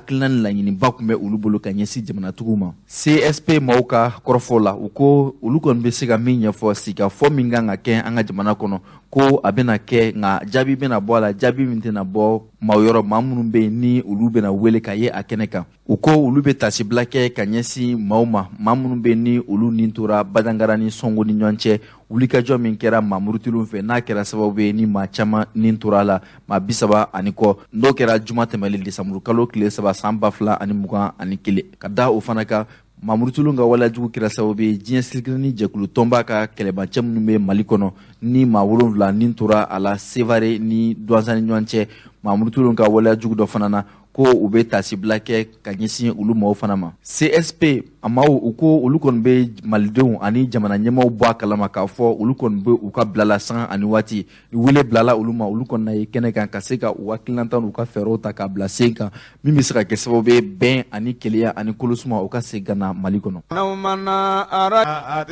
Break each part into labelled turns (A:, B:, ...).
A: hakilina ni laɲiniba tun bɛ olu bolo ka ɲɛsin jamanatigiw ma. CSP maaw ka kɔrɔfɔ la, u ko olu kɔni bɛ se ka min ɲɛfɔ sigikafɔ min kan ka kɛ an ka jamana kɔnɔ, ko a bɛna kɛ, nka jaabi bɛna bɔ a la, jaabi min tɛna bɔ maa yɔrɔ, maa minnu bɛ yen ni olu bɛna wele ka ye a kɛnɛ kan. U ko olu bɛ tasibila kɛ ka ɲɛsin maaw ma, maa minnu bɛ ni olu nin tora Bandiagara ni Sɔngo ni ɲɔgɔn cɛ, wulikajɔ min kɛra maa murutilenw fɛ, n'a kɛra sababu ye ni maa caman nin tora a la, maa 30 ani kɔ, n'o kɛra juma tɛmɛlen desanburu kalo tile 3 san 2021. Ka da o fana kan, maa murutilenw ka waleyajugu kɛra sababu ye diɲɛ seleke jɛkulu tɔnba ka kɛlɛbacɛ minnu bɛ Mali kɔnɔ, ni maa 7 nin tora a la Sevare ni Duwanza ni ɲɔgɔn cɛ, maa murutilenw ka waleyajugu dɔ fana na, ko u bɛ tasibila kɛ ka ɲɛsin olu maaw fana ma. CSP a maaw, u ko olu kɔni bɛ malidenw ani jamana ɲɛmaaw bɔ a kalama k'a fɔ olu kɔni bɛ u ka bila la sanga ani waati. Wele bilala olu ma, olu kɔni na ye kɛnɛ kan ka se ka u hakilinata n'u ka fɛɛrɛw ta k'a bila sen kan, min bɛ se ka kɛ sababu ye bɛn ani kelenya ani kolosuma o ka segin ka na Mali kɔnɔ.
B: N'aw mana ara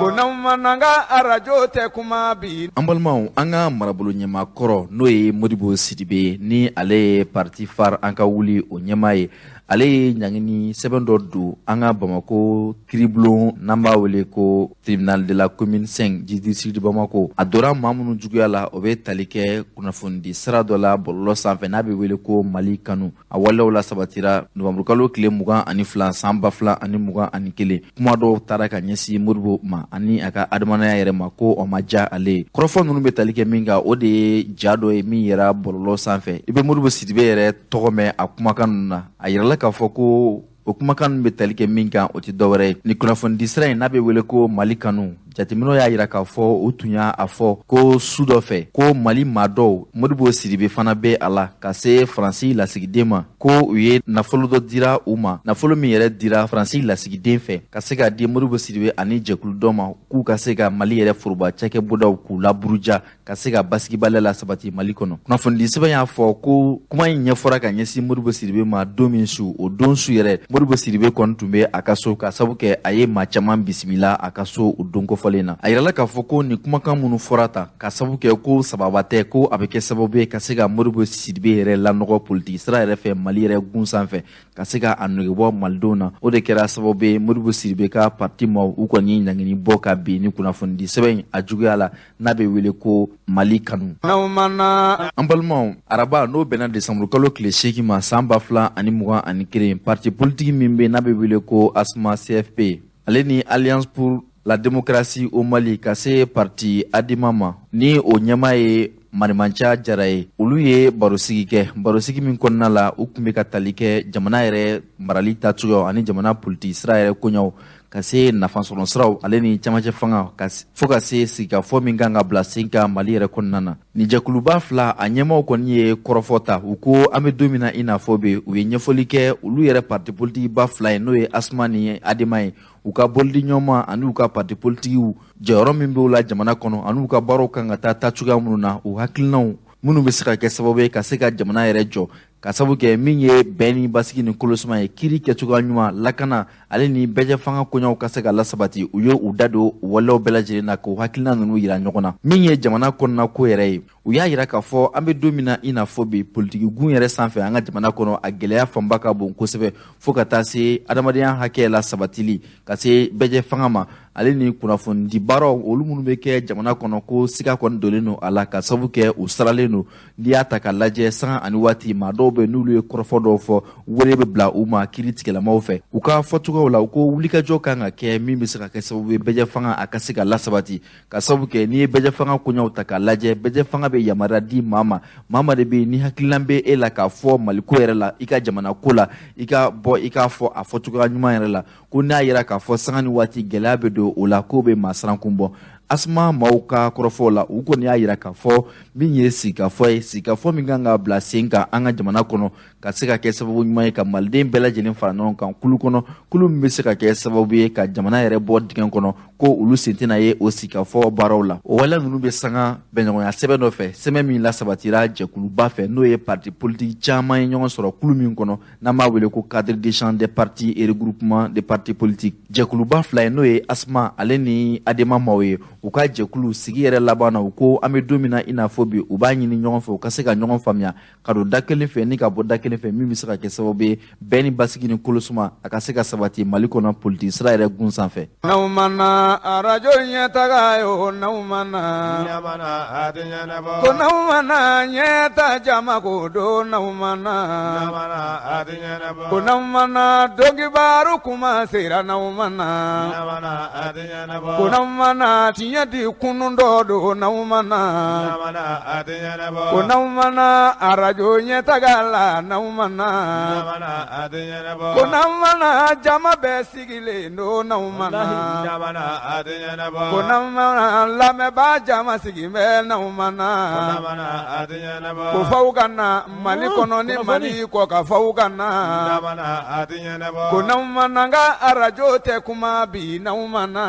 B: ko n'aw mana ka arajo tɛ kuma bi.
A: An balimaw, an ka marabolo ɲɛmaa kɔrɔ, n'o ye Modibo Sidibe, ni ale ye parti phare An Ka Wuli o ɲɛmaa ye, ale ye ɲangini sɛbɛn dɔ don an ka Bamako kiribulon, n'an b'a wele ko tribunal de la commune 5 du district de Bamako. A dora maa minnu juguya la, o bɛ tali kɛ kunnafonidi sira dɔ la bɔlɔlɔ sanfɛ n'a bɛ wele ko Mali Kanu. A waleyaw la sabatira nowanburukalo tile 22 san 2021. Kuma dɔw taara ka ɲɛsin Modibo ma ani a ka adamadenya yɛrɛ ma, ko o ma diya ale ye. Kɔrɔfɔ ninnu bɛ tali kɛ min kan, o de ye ja dɔ ye min yɛrɛ bɔlɔlɔ sanfɛ. I bɛ Modibo Sidibe yɛrɛ tɔgɔ mɛn a kumakan ninnu na. A yirala k'a fɔ ko o kumakan ninnu bɛ tali kɛ min kan, o tɛ dɔwɛrɛ ye ni kunnafonidi sira in n'a bɛ wele ko Mali Kanu. Jateminɛw y'a yira k'a fɔ u tun y'a a fɔ ko su dɔ fɛ, ko Mali maa dɔw, Modibo Sidibe fana bɛ a la, ka se Faransi lasigiden ma, ko u ye nafolo dɔ dira u ma, nafolo min yɛrɛ dira Faransi lasigiden fɛ ka se ka di Modibo Sidibe ani jɛkulu dɔ ma, k'u ka se ka Mali yɛrɛ foroba cakɛbondaw k'u laburuja ka se ka basigibaliya la sabati Mali kɔnɔ. Kunnafonidi sɛbɛn y'a fɔ ko kuma in ɲɛfɔra ka ɲɛsin Modibo Sidibe ma don min su, o don su yɛrɛ Modibo Sidibe kɔni tun bɛ a ka so, ka sabu kɛ a ye maa caman bisimila a ka so o don kofɔlen na. A yirala k'a fɔ ko nin kumakan minnu fɔra ta, ka sabu kɛ ko sababa tɛ, ko a bɛ kɛ sababu ye ka se ka Modibo Sidibe yɛrɛ lanɔgɔ politiki sira yɛrɛ fɛ Mali yɛrɛ gun sanfɛ, ka se ka a nege bɔ malidenw na. O de kɛra sababu ye Modibo Sidibe ka parti maaw, u kɔni ye ɲangini bɔ ka bin ni kunnafonidi sɛbɛn a juguya la n'a bɛ wele ko Mali Kanu. An balimaw, araba n'o bɛnna desanburu kalo tile 8 ma san 2021, parti politique min bɛ n'a bɛ wele ko ASMA CFP, ale ni Alliance pour la démocratie au Mali, ka se parti ADEMA ma, ni o ɲɛmaa ye Marimanca Jara ye, olu ye barosigi kɛ, barosigi min kɔnɔna la u tun bɛ ka tali kɛ jamana yɛrɛ marali taacogoyaw ani jamana politiki sira yɛrɛ koɲɛw, ka se nafasɔrɔ siraw ale ni camancɛ fanga, fo ka se sigikafɔ min kan ka bila sen kan Mali yɛrɛ kɔnɔna na. Nin jɛkuluba fila a ɲɛmaaw kɔni ye kɔrɔfɔ ta. U ko an bɛ don min na i n'a fɔ bi, u ye ɲɛfɔli kɛ olu yɛrɛ parti politiki ba fila ye, n'o ye ASMA ni ADEMA ye, u ka bolodi ɲɔgɔnma ani u ka parti politikiw jɔyɔrɔ min b'u la jamana kɔnɔ, ani u ka baaraw kan ka taa taacogoya minnu na, u hakilinaw minnu bɛ se ka kɛ sababu ye ka se ka jamana yɛrɛ jɔ, ka sababu kɛ min ye bɛn ni basigi ni kolosuma ye, kiiri kɛcogoya ɲuman, lakana ale ni bɛɛjɛ fanga koɲaw ka se ka lasabati. U ye u da don waleyaw bɛɛ lajɛlen na k'u hakilina ninnu yira ɲɔgɔn na. Min ye jamana kɔnɔna ko yɛrɛ ye, u y'a yira k'a fɔ an bɛ don min na i n'a fɔ bi, politiki gun yɛrɛ sanfɛ an ka jamana kɔnɔ, a gɛlɛya fanba ka bon kosɛbɛ, fo ka taa se adamadenya hakɛ la sabatili, ka se bɛɛjɛ fanga ma, ale ni kunnafonidi baaraw, olu minnu bɛ kɛ jamana kɔnɔ, ko siga kɔni donnen don a la, ka sababu kɛ u saralen don. N'i y'a ta k'a lajɛ, sanga ani waati, maa dɔw bɛ n'olu ye kɔrɔfɔ dɔw fɔ, wele bɛ bila u ma kiiri tigɛlamaw fɛ. U ka fɔcogow la, u ko wulikajɔ kan ka kɛ min bɛ se ka kɛ sababu ye bɛɛjɛ fanga a ka se ka lasabati, ka sababu kɛ n'i ye bɛɛjɛ fanga koɲɛw ta k'a lajɛ, bɛɛjɛ fanga bɛ yamaruya di maa ma, maa ma de bɛ yen ni hakilina bɛ e la k'a fɔ Maliko yɛrɛ la, i ka jamana ko la, i ka bɔ i k'a fɔ a fɔcogoya ɲuman yɛrɛ la, ko n'a yira k'a fɔ sanga ni waati gɛlɛya bɛ don o la, k'o bɛ maa sirankun bɔ. ASMA maaw ka kɔrɔfɔw la, u kɔni y'a yira k'a fɔ min ye sigikafɔ ye, sigikafɔ min kan ka bila sen kan an ka jamana kɔnɔ, ka se ka kɛ sababu ɲuman ye ka maliden bɛɛ lajɛlen fara ɲɔgɔn kan kulu kɔnɔ, kulu min bɛ se ka kɛ sababu ye ka jamana yɛrɛ bɔ dingɛ kɔnɔ, ko olu sen tɛna ye o sigikafɔ baaraw la. O waleya ninnu bɛ sanga bɛnɲɔgɔnya sɛbɛn dɔ fɛ, sɛbɛn min lasabatira jɛkuluba fɛ, n'o ye parti politique caman ye ɲɔgɔn sɔrɔ kulu min kɔnɔ, n'an b'a wele ko cadre d'échange des partis et regroupement des partis politiques. Jɛkuluba fila ye, n'o ye ASMA ale ni ADEMA maaw ye, U ka jɛkulu sigi yɛrɛ laban na, u ko an bɛ don min na i n'a fɔ bi, u b'a ɲini ɲɔgɔn fɛ u ka se ka ɲɔgɔn faamuya ka don da kelen fɛ ni ka bɔ da kelen fɛ, min bɛ se ka kɛ sababu ye bɛn ni basigi ni kolosuma a ka se ka sabati Mali kɔnɔ politiki sira yɛrɛ gun sanfɛ.
B: N'aw ma na arajo ɲɛtaga ye o, n'aw ma na ko n'aw ma na ɲɛta jama ko don, n'aw ma na ko n'aw ma na donkibaru kuma sera, n'aw ma na ko n'aw ma na tiɲɛ di kunun dɔ don, n'aw ma na ko n'aw ma na arajo ɲɛtaga la, n'aw ma na ko n'aw ma na jama bɛɛ sigilen don, n'aw ma na ko n'aw ma na lamɛnbaa jama sigi bɛ, n'aw ma na ko faw ka na Mali kɔnɔ ni Mali kɔ ka faw ka na ko n'aw ma na n ka arajo tɛ kuma bi, n'aw ma na.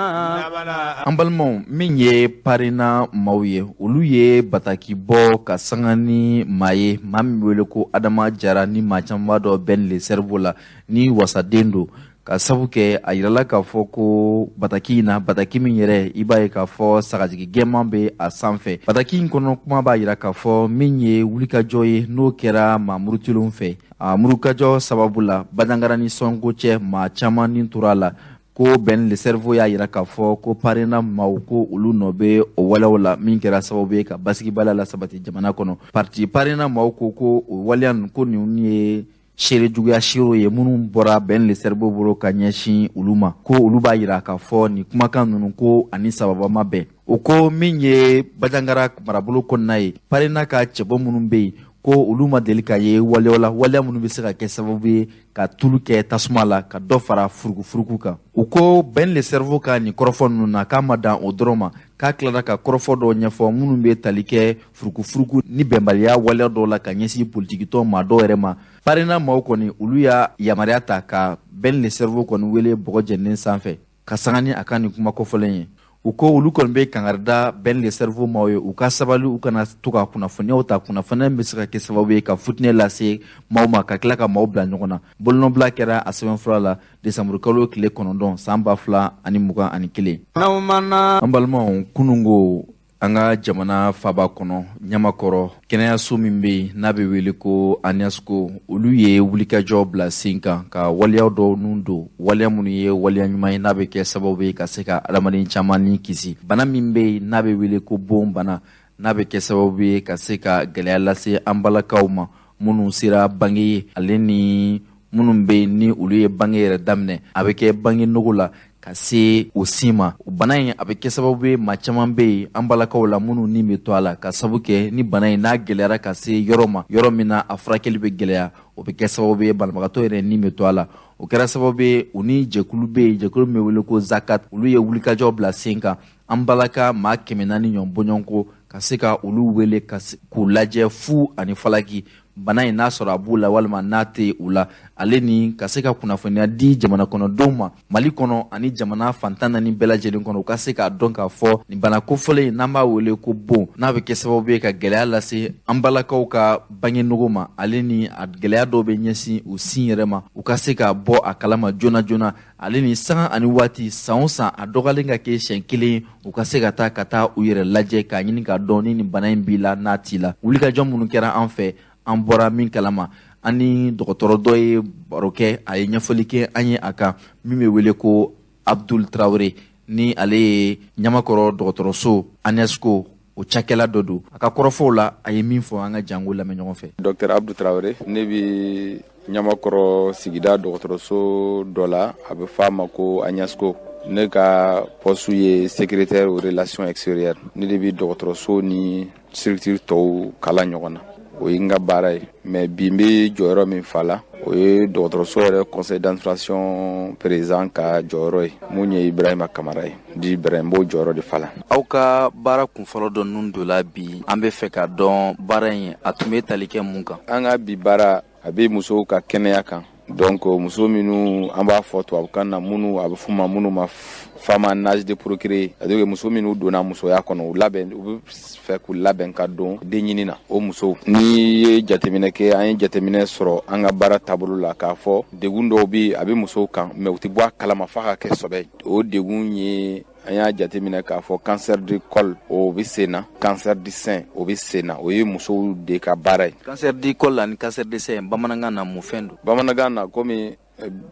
A: An balimaw, min ye Parena maaw ye, olu ye bataki bɔ ka sanga ni maa ye, maa min bɛ wele ko Adama Jara, ni maa caman b'a dɔn Ben le Cerveau la, ni wasaden don. Ka sabu kɛ a yirala k'a fɔ ko bataki in na, bataki min yɛrɛ i b'a ye k'a fɔ sagajigi gɛnman bɛ a sanfɛ. Bataki in kɔnɔ kuma b'a yira k'a fɔ min ye wulikajɔ ye, n'o kɛra maa murutilenw fɛ. A murukajɔ sababu la, Bandiagara ni Sɔnko cɛ, maa caman ni tora a la. Ko Ben le Cerveau y'a yira k'a fɔ ko Parena maaw ko olu nɔ bɛ o waleyaw la, min kɛra sababu ye ka basigibaliya la sabati jamana kɔnɔ. Parti Parena maaw ko ko o waleya ninnu, ko ninnu ye seere juguya seerew ye minnu bɔra Ben le Cerveau bolo ka ɲɛsin olu ma, ko olu b'a yira k'a fɔ nin kumakan ninnu ko ani sababa ma bɛn. O ko min ye Bandiagara marabolo kɔnɔna ye, Parena ka cɛbɔ minnu bɛ yen, ko olu ma deli ka ye waleyaw la, waleya minnu bɛ se ka kɛ sababu ye ka tulu kɛ tasuma la, ka dɔ fara furukufuruku kan. U ko Ben le Cerveau ka nin kɔrɔfɔ ninnu na, k'a ma dan o dɔrɔn ma, k'a tilara ka kɔrɔfɔ dɔw ɲɛfɔ minnu bɛ tali kɛ furukufuruku ni bɛnbaliya waleya dɔw la ka ɲɛsin politikitɔn maa dɔw yɛrɛ ma. Parena maaw kɔni, olu y'a yamaruya ta ka Ben le Cerveau kɔni wele bɔgɔ jɛninen sanfɛ ka sanga ni a ka nin kuma kɔfɔlen ye. U ko olu kɔni bɛ kangarida Ben le Cerveau maaw ye, u ka sabali, u kana to ka kunnafoniyaw ta, kunnafoniya min bɛ se ka kɛ sababu ye ka futinɛ lase maaw ma, ka tila ka maaw bila ɲɔgɔn na. Bolonɔbila kɛra a sɛbɛnfura la desanburukalo tile 9 san 2021.
B: N'aw ma na.
A: An balimaw, kununko an ka jamana faba kɔnɔ Ɲamakɔrɔ, kɛnɛyaso min bɛ yen n'a bɛ wele ko ANIASCO, olu ye wulikajɔ bila sen kan ka waleya dɔw nun don, waleya minnu ye waleya ɲuman ye n'a bɛ kɛ sababu ye ka se ka adamaden caman ni kisi. Bana min bɛ yen n'a bɛ wele ko bon bana, n'a bɛ kɛ sababu ye ka se ka gɛlɛya lase an balakaw ma minnu sera bange ye, ale ni minnu bɛ yen ni olu ye bange yɛrɛ daminɛ, a bɛ kɛ bange nɔgɔ la ka se o sin ma. O bana in a bɛ kɛ sababu ye maa caman bɛ yen an balakaw la minnu ni bɛ to a la, ka sababu kɛ ni bana in n'a gɛlɛyara ka se yɔrɔ ma, yɔrɔ min na a furakɛli bɛ gɛlɛya, o bɛ kɛ sababu ye banabagatɔ yɛrɛ ni bɛ to a la. O kɛra sababu ye u ni jɛkulu bɛ yen, jɛkulu min bɛ wele ko Zakat, olu ye wulikajɔ bila sen kan an balaka maa 400 ɲɔgɔn bɔɲɔgɔnko ka se ka olu wele k'u lajɛ fu ani falaki, bana in n'a sɔrɔ a b'u la walima n'a tɛ u la, ale ni ka se ka kunnafoniya di jamana kɔnɔdenw ma Mali kɔnɔ ani jamana fantan naani bɛɛ lajɛlen kɔnɔ, u ka se k'a dɔn k'a fɔ nin bana kofɔlen in n'an b'a wele ko bon, n'a bɛ kɛ sababu ye ka gɛlɛya lase an balakaw ka bange nɔgɔ ma, ale ni a gɛlɛya dɔw bɛ ɲɛsin u sin yɛrɛ ma, u ka se ka bɔ a kalama joona joona, ale ni sanga ani waati, san o san a dɔgɔyalen ka kɛ siɲɛ kelen, u ka se ka taa u yɛrɛ lajɛ k'a ɲini k'a dɔn ni nin bana in b'i la n'a t'i la. Wulikajɔ minnu kɛra an fɛ, an bɔra min kalama, an ni dɔgɔtɔrɔ dɔ ye baro kɛ, a ye ɲɛfɔli kɛ an ye a kan, min bɛ wele ko Abdul Traoré, ni ale ye Ɲamakɔrɔ dɔgɔtɔrɔso ANIASCO o cakɛla dɔ don. A ka kɔrɔfɔw la, a ye min fɔ, an ka jango lamɛn ɲɔgɔn fɛ.
C: Docteur Abdul Traoré, ne bɛ Ɲamakɔrɔ sigida dɔgɔtɔrɔso dɔ la, a bɛ fɔ a ma ko ANIASCO. Ne ka poste ye secrétaire aux relations extérieures. Ne de bɛ dɔgɔtɔrɔso ni structure tɔw kala ɲɔgɔn na. O ye n ka baara ye. Mais bi n bɛ jɔyɔrɔ min fa la, o ye dɔgɔtɔrɔso yɛrɛ conseil d'administration président ka jɔyɔrɔ ye, mun ye Ibrahima Kamara ye. Di Ibrahim b'o jɔyɔrɔ de fa la.
A: Aw ka baara kunfɔlɔ dɔ nun don la bi, an bɛ fɛ ka dɔn baara in a tun bɛ tali kɛ mun kan?
C: An ka bi baara a bɛ musow ka kɛnɛya kan. Donc muso minnu an b'a fɔ tubabukan na minnu a bɛ f'u ma minnu ma femme en âge de procréer, c'est-à-dire que muso minnu donna musoya kɔnɔ, u labɛn, u bɛ fɛ k'u labɛn ka don den ɲini na. O musow, n'i ye jateminɛ kɛ, an ye jateminɛ sɔrɔ an ka baara taabolo la k'a fɔ degun dɔw bɛ a bɛ musow kan, mais u tɛ bɔ a kalama f'a ka kɛ sɔbɛ ye. O degun ye An y'a jateminɛ k'a fɔ cancer du col o bɛ sen na, cancer du sein o bɛ sen na, o ye musow de ka baara ye.
A: Cancer du col ani cancer du sein, bamanankan na mun fɛn don?
C: Bamanankan na, komi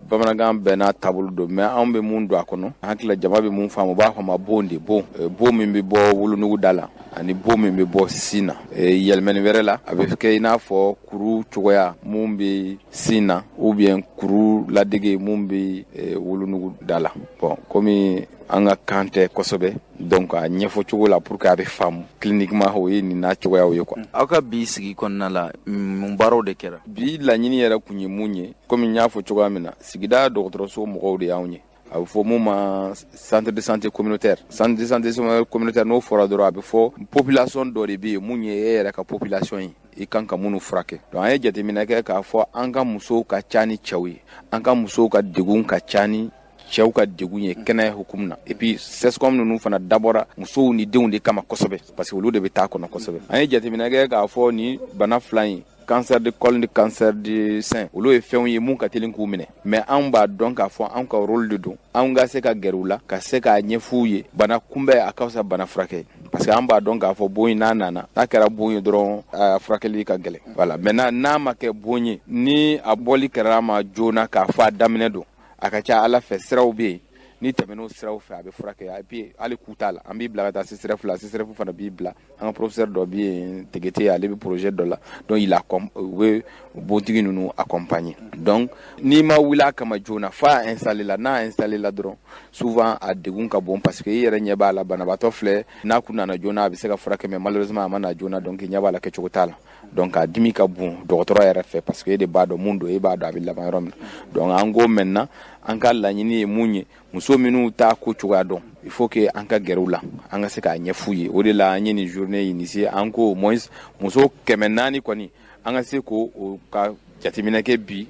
C: bamanankan bɛɛ n'a taabolo don, mais anw bɛ mun don a kɔnɔ, hakili la jama bɛ mun faamu, u b'a fɔ ma bon de, bon bon min bɛ bɔ wolonugu da la ani bon min bɛ bɔ sin na. Yɛlɛmani wɛrɛ la, a bɛ kɛ i n'a fɔ kuru cogoya mun bɛ sin na ou bien kuru ladege mun bɛ wolonugu da la. Bon, komi an ka kan tɛ kosɛbɛ, donc a ɲɛfɔ cogo la pour que a bɛ faamu cliniquement, o ye nin n'a cogoyaw ye quoi.
A: Aw ka bi sigi kɔnɔna la, mun baaraw de kɛra?
C: Bi laɲini yɛrɛ kun ye mun ye, komi n y'a fɔ cogoya min na, sigida dɔgɔtɔrɔso mɔgɔw de y'anw ye. A bɛ fɔ mun ma centre de santé communautaire. Centre de santé communautaire, n'o fɔra dɔrɔn, a bɛ fɔ population dɔ de bɛ yen mun ye e yɛrɛ ka population ye, i kan ka minnu furakɛ. Donc an ye jateminɛ kɛ k'a fɔ an ka musow ka ca ni cɛw ye, an ka musow ka degun ka ca ni cɛw ka degun ye kɛnɛya hukumu na. Et puis CSCOM ninnu fana dabɔra musow ni denw de kama kosɛbɛ, parce que olu de bɛ taa kɔnɔ kosɛbɛ. An ye jateminɛ kɛ k'a fɔ ni bana fila in, cancer de col ni cancer du sein, olu ye fɛnw ye mun ka teli k'u minɛ. Mais anw b'a dɔn k'a fɔ anw ka rôle de don, anw ka se ka gɛrɛ u la, ka se k'a ɲɛf'u ye, bana kunbɛn a ka fisa bana furakɛ, parce que an b'a dɔn k'a fɔ bon in n'a nana, n'a kɛra bon ye dɔrɔn, a furakɛli ka gɛlɛn. Voilà. Maintenant, n'a ma kɛ bon ye, ni a bɔli kɛra a ma joona k'a fɔ a daminɛ don, a ka ca Ala fɛ siraw bɛ yen, ni tɛmɛn'o siraw fɛ, a bɛ furakɛ. Et puis hali ku t'a la, an b'i bila ka taa CSRéf la, CSRéf fana b'i bila. An ka professeur dɔ bɛ yen, Tegete, ale bɛ projet dɔ la, donc il a u bɛ bontigi ninnu accompagner. Donc n'i ma wuli a kama joona f'a installé la, n'a installé la dɔrɔn, souvent a degun ka bon, parce que i yɛrɛ ɲɛ b'a la, banabaatɔ filɛ, n'a kun nana joona, a bɛ se ka furakɛ, mais malheureusement a ma na joona, donc i ɲɛ b'a la, kɛcogo t'a la. Donc a dimi ka bon dɔgɔtɔrɔ yɛrɛ fɛ, parce que e de b'a dɔn mun don, e b'a dɔn a bɛ laban yɔrɔ min na. Donc an ko maintenant, an ka laɲini ye mun ye, muso minnu t'a ko cogoya dɔn, il faut que an ka gɛrɛ u la, an ka se k'a ɲɛf'u ye. O de la an ye nin journée initier. An ko au moins muso 400 kɔni, an ka se k'o o ka jateminɛ kɛ bi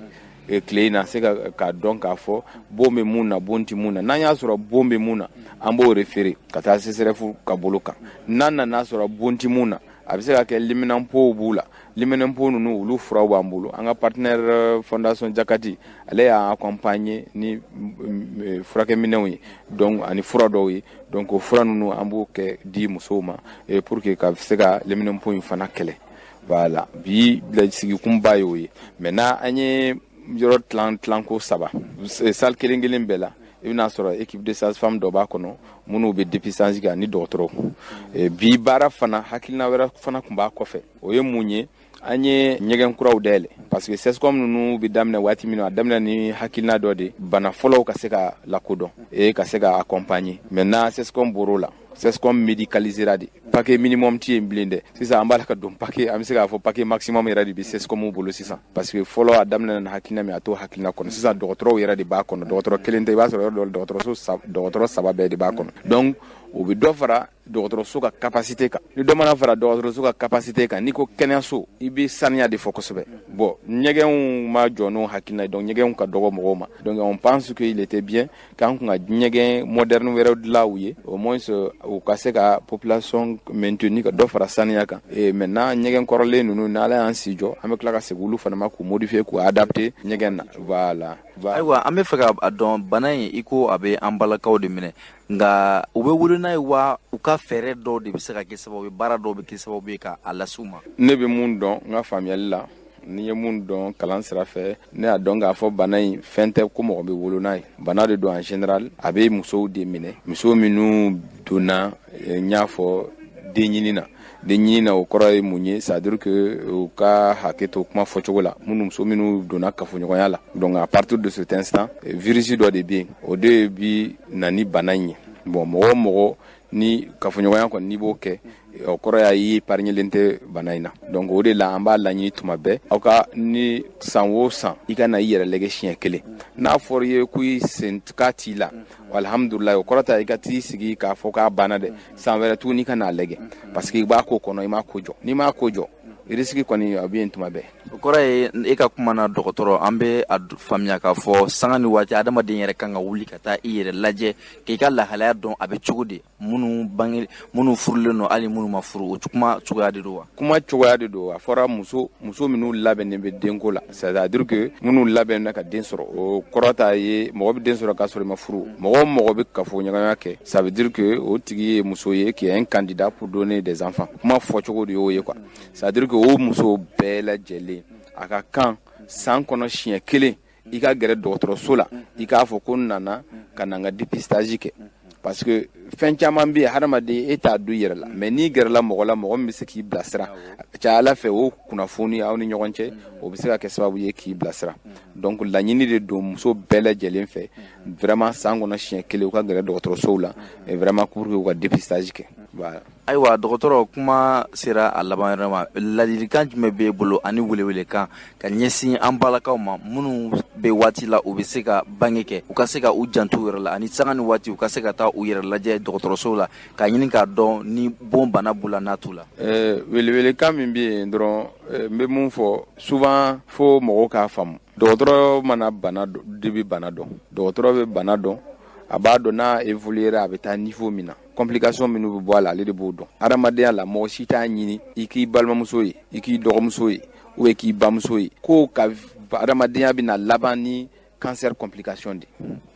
C: tile in na, se ka k'a dɔn k'a fɔ bon bɛ mun na, bon tɛ mun na. N'an y'a sɔrɔ bon bɛ mun na, an b'o référer ka taa CSRéf ka bolo kan. N'an nana sɔrɔ bon tɛ mun na, a bɛ se ka kɛ liminanpow b'u la. Liminanpo ninnu, olu furaw b'an bolo. An ka partenaire Fondation Jakati, ale y'an accompagner ni furakɛminɛnw ye, donc ani fura dɔw ye. Donc o fura ninnu, an b'o kɛ di musow ma pour que ka se ka liminanpo in fana kɛlɛ. Voilà, bi sigikunba y'o ye. Maintenant, an ye yɔrɔ tilan tilanko saba, salle kelen kelen bɛɛ la, i bɛna sɔrɔ équipe de sage-femme dɔ b'a kɔnɔ minnu bɛ dépistage kɛ ani dɔgɔtɔrɔw. Bi baara fana, hakilina wɛrɛ fana tun b'a kɔfɛ, o ye mun ye? An ye ɲɛgɛn kuraw dayɛlɛ, parce que CSCOM ninnu bɛ daminɛ waati min na, a daminɛ ni hakilina dɔ de, bana fɔlɔw ka se ka lakodɔn et ka se ka accompagner. Maintenant, CSCOM bɔr'o la, CSCOM médicalisera de, paquet minimum tɛ yen bilen dɛ. Sisan an b'a la ka don paquet, an bɛ se k'a fɔ paquet maximum yɛrɛ de bɛ CSCOM bolo sisan, parce que fɔlɔ a daminɛ na hakilina min, a t'o hakilina kɔnɔ. Sisan dɔgɔtɔrɔw yɛrɛ de b'a kɔnɔ, dɔgɔtɔrɔ kelen tɛ, i b'a sɔrɔ yɔrɔ dɔ dɔgɔtɔrɔso dɔgɔtɔrɔ saba bɛɛ de b'a kɔnɔ. Donc o bɛ dɔ fara dɔgɔtɔrɔso ka capacité kan. Ni dɔ mana fara dɔgɔtɔrɔso ka capacité kan, n'i ko kɛnɛyaso, i bɛ saniya de fɔ kosɛbɛ. Bon, ɲɛgɛnw ma jɔ n'o hakilina ye, donc ɲɛgɛnw ka dɔgɔ mɔgɔw ma. Donc on pense qu'il était bien k'an kun ka ɲɛgɛn moderne wɛrɛw dilan u ye, au moins u ka se ka population maintenir, ka dɔ fara saniya kan. Et maintenant, ɲɛgɛn kɔrɔlen ninnu, n'Ala y'an si jɔ, an bɛ tila ka segin olu fana ma k'u modifier, k'u adapter ɲɛgɛn na. Voilà.
A: Ayiwa, an bɛ fɛ ka dɔn, bana in, i ko a bɛ an balakaw de minɛ, nka u bɛ wolo n'a ye wa, u ka fɛɛrɛ dɔw de bɛ se ka kɛ sababu ye, baara dɔw bɛ kɛ sababu ye ka a lase u ma?
C: Ne bɛ mun dɔn n ka faamuyali la, ni ye mun dɔn kalan sira fɛ, ne y'a dɔn k'a fɔ bana in fɛn tɛ ko mɔgɔ bɛ wolo n'a ye. Bana de don, en général a bɛ musow de minɛ, muso minnu donna, n y'a fɔ, den ɲini na. Den ɲini na, o kɔrɔ ye mun ye? C'est à dire que u ka hakɛ to kuma fɔcogo la, minnu muso minnu donna kafoɲɔgɔnya la. Donc à partir de cet instant, virus dɔ de bɛ yen, o de bi na ni bana in ye. Bon, mɔgɔ o mɔgɔ ni kafoɲɔgɔnya kɔni n'i b'o kɛ, o kɔrɔ y'a ye épargnelen tɛ bana in na. Donc o de la an b'a laɲini tuma bɛɛ, aw ka ni san o san, i ka na i yɛrɛ lajɛ siɲɛ kelen. N'a fɔra i ye ko i sen k'a t'i la, alhamdulilayi, o kɔrɔ ta i ka t'i sigi k'a fɔ k'a banna dɛ. San wɛrɛ tuguni, i ka n'a lajɛ, parce que i b'a ko kɔnɔ, i m'a ko jɔ. N'i m'a ko jɔ Risque kɔni a bɛ yen tuma bɛɛ.
A: O kɔrɔ ye e ka kuma na dɔgɔtɔrɔ, an bɛ a faamuya k'a fɔ sanga ni waati adamaden yɛrɛ kan ka wuli ka taa i yɛrɛ lajɛ k'i ka lahalaya dɔn a bɛ cogo di, minnu bange, minnu furulen don, hali minnu ma furu, o kuma cogoya de don wa?
C: Kuma cogoya de don. A fɔra muso minnu labɛnnen bɛ denko la, c'est à dire que minnu labɛnnen ka den sɔrɔ, o kɔrɔ t'a ye mɔgɔ bɛ den sɔrɔ k'a sɔrɔ i ma furu. Mɔgɔ o mɔgɔ bɛ kafoɲɔgɔnya kɛ, ça veut dire que o tigi ye muso ye qui est un candidat pour donner des enfants. Kuma fɔcogo de y'o ye quoi. C'est à dire que o muso bɛɛ lajɛlen a ka kan san kɔnɔ siɲɛ kelen i ka gɛrɛ dɔgɔtɔrɔso la, i k'a fɔ ko n nana ka na n ka dépistage kɛ, parce que fɛn caman bɛ yen, hadamaden e t'a dɔn i yɛrɛ la, mais n'i gɛrɛla mɔgɔ la, mɔgɔ min bɛ se k'i bilasira, a ca Ala fɛ o kunnafoni aw ni ɲɔgɔn cɛ, o bɛ se ka kɛ sababu ye k'i bilasira. Donc laɲini de don muso bɛɛ lajɛlen fɛ, vraiment san kɔnɔ siɲɛ kelen u ka gɛrɛ dɔgɔtɔrɔsow la, et vraiment pour que u ka dépistage kɛ, voilà.
A: Ayiwa dɔgɔtɔrɔ, kuma sera a laban yɔrɔ ma. Ladilikan jumɛn b'e bolo ani welewelekan ka ɲɛsin an balakaw ma minnu bɛ waati la u bɛ se ka bange kɛ, u ka se ka u janto u yɛrɛ la, ani sanga ni waati u ka se ka taa u yɛrɛ lajɛ dɔgɔtɔrɔsow la k'a ɲini k'a dɔn ni bon bana b'u la n'a t'u la?
C: Welewelekan min bɛ yen dɔrɔn, n bɛ mun fɔ souvent, fo mɔgɔw k'a faamu, dɔgɔtɔrɔ mana bana de bɛ bana dɔn, dɔgɔtɔrɔ bɛ bana dɔn, a b'a dɔn n'a évoluer a bɛ taa niveau min na, complication minnu bɛ bɔ a la, ale de b'o dɔn. Adamadenya la, mɔgɔ si t'a ɲini i k'i balimamuso ye, i k'i dɔgɔmuso ye, ou bien k'i bamuso ye ko ka adamadenya bɛna laban ni cancer complication de,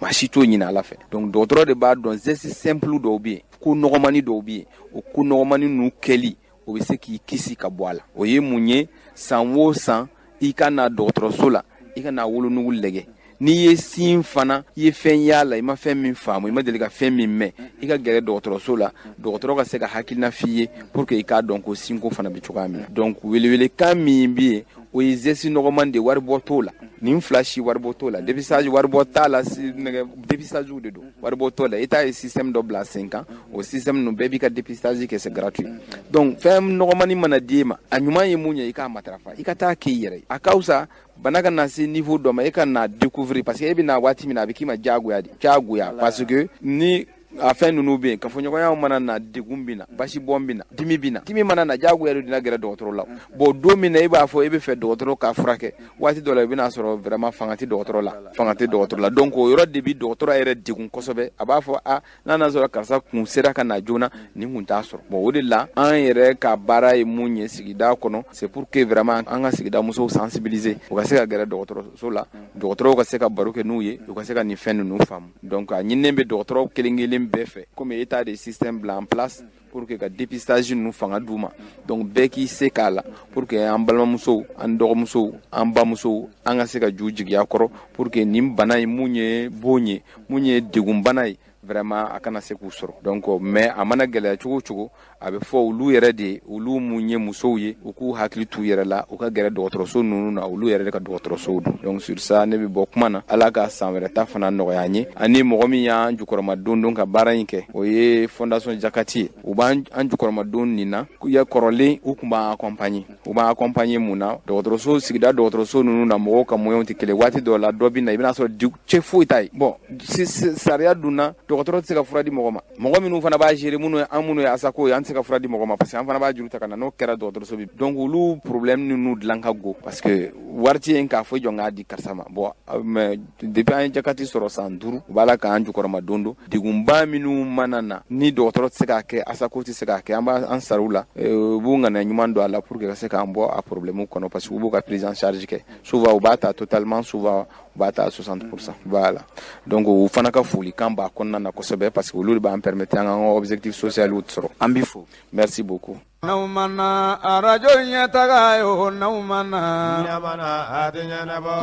C: maa si t'o ɲini Ala fɛ. Donc dɔgɔtɔrɔ de b'a dɔn geste simple dɔw bɛ yen, ko nɔgɔmani dɔw bɛ yen, o ko nɔgɔmani ninnu kɛli, o bɛ se k'i kisi ka bɔ a la. O ye mun ye? San o san i ka na dɔgɔtɔrɔso la, i ka na wolonugu lajɛ. N'i ye sin fana i ye fɛn y'a la, i ma fɛn min faamu, i ma deli ka fɛn min mɛn, i ka gɛrɛ dɔgɔtɔrɔso la, dɔgɔtɔrɔ ka se ka hakilina f'i ye pour que i k'a dɔn ko sinko fana bɛ cogoya min na. Donc welewelekan min bɛ yen, o ye geste nɔgɔman de, waribɔ t'o la, nin fila si waribɔ t'o la. Dépistage waribɔ t'a la, nɛgɛ dépistage de don, waribɔ t'o la. État ye système dɔ bila sen kan, o système ninnu bɛɛ b'i ka dépistage kɛ, c'est gratuit. Donc fɛn nɔgɔmani mana d'e ma, a ɲuman ye mun ye, i k'a matarafa, i ka taa k'i yɛrɛ ye. A ka fisa bana ka na se niveau dɔ ma, e ka na découvrir, parce que e bɛ na waati min na, a bɛ k'i ma diyagoya de, diyagoya, parce que ni a fɛn ninnu bɛ yen, kafoɲɔgɔnyaw mana na, degun bɛ na, basi bɔn bɛ na, dimi bɛ na, dimi mana na, diyagoya de na gɛrɛ dɔgɔtɔrɔ la. Bon, don min na i b'a fɔ i bɛ fɛ dɔgɔtɔrɔ ka furakɛ, waati dɔ la i bɛna sɔrɔ vraiment fanga tɛ dɔgɔtɔrɔ la, fanga tɛ dɔgɔtɔrɔ la. Donc o yɔrɔ de bɛ dɔgɔtɔrɔ yɛrɛ degun kosɛbɛ. A b'a fɔ a n'a n'a sɔrɔ karisa kun sera ka na joona, nin kun t'a sɔrɔ. Bon, o de la an yɛrɛ ka baara ye mun ye sigida kɔnɔ, c'est pour que vraiment an ka sigida musow sensibiliser, u ka se ka gɛrɛ dɔgɔtɔrɔso la, dɔgɔtɔrɔw ka se ka baro kɛ n'u ye, u ka se ka nin fɛn ninnu faamu. Donc a ɲininen bɛ dɔgɔtɔrɔw kelen kelen bɛɛ fɛ, komi état de système bila en place pour que ka dépistage ninnu fanga d'u ma. Donc bɛɛ k'i se k'a la pour que an balimamusow, an dɔgɔmusow, an bamusow, an ka se ka ju jigiya kɔrɔ pour que nin bana in, mun ye bon ye, mun ye degunbana ye, vraiment a kana se k'u sɔrɔ. Donc mais a mana gɛlɛya cogo o cogo, a bɛ fɔ olu yɛrɛ de, olu mun ye musow ye, u k'u hakili t'u yɛrɛ la, u ka gɛrɛ dɔgɔtɔrɔso ninnu na, olu yɛrɛ de ka dɔgɔtɔrɔsow don. Donc sur ça, ne bɛ bɔ kuma na. Ala ka san wɛrɛ ta fana nɔgɔya an ye. Ani mɔgɔ min y'an jukɔrɔma don don ka baara in kɛ, o ye Fondation Jakati ye. U b'an an jukɔrɔma don nin na ya kɔrɔlen, u tun b'an accompagner. U b'an accompagner mun na? Dɔgɔtɔrɔso, sigida dɔgɔtɔrɔso ninnu na, mɔgɔw ka moyens tɛ kelen. Waati dɔw la, dɔ bɛ na, i bɛna sɔrɔ cɛ foyi t'a ye. Bon, sariya dun na, dɔgɔtɔrɔ tɛ se ka fura di mɔgɔ ma. Mɔgɔ minnu fana b'a gérer, minnu ye an minnu ye ASACO ye, an tɛ se ka fura di mɔgɔ ma, parce que an fana b'a juru ta ka na. N'o kɛra, dɔgɔtɔrɔso bi. Donc olu problème ninnu dilan ka go, parce que wari tɛ yen k'a fɔ i jɔ n k'a di karisa ma. Bon, mais depuis an ye Jakati sɔrɔ san 5, u b'a la k'an jukɔrɔma don don degunba minnu mana na ni dɔgɔtɔrɔ tɛ se k'a kɛ, ASACO tɛ se k'a kɛ, an b'an sara u la, u b'u ŋaniya ɲuman don a la pour que ka se k'an bɔ a problème kɔnɔ, parce que u b'u ka prise en charge kɛ. Souvent u b'a ta totalement, souvent u b'a ta 60%. Voilà, donc u fana ka folikan b'a kɔnɔna na kosɛbɛ, parce que olu de b'an permettre an k'an ka objectif social sɔrɔ.
A: An b'i fo.
C: Merci beaucoup.
B: N'aw mana arajo ɲɛtaga ye o, n'aw mana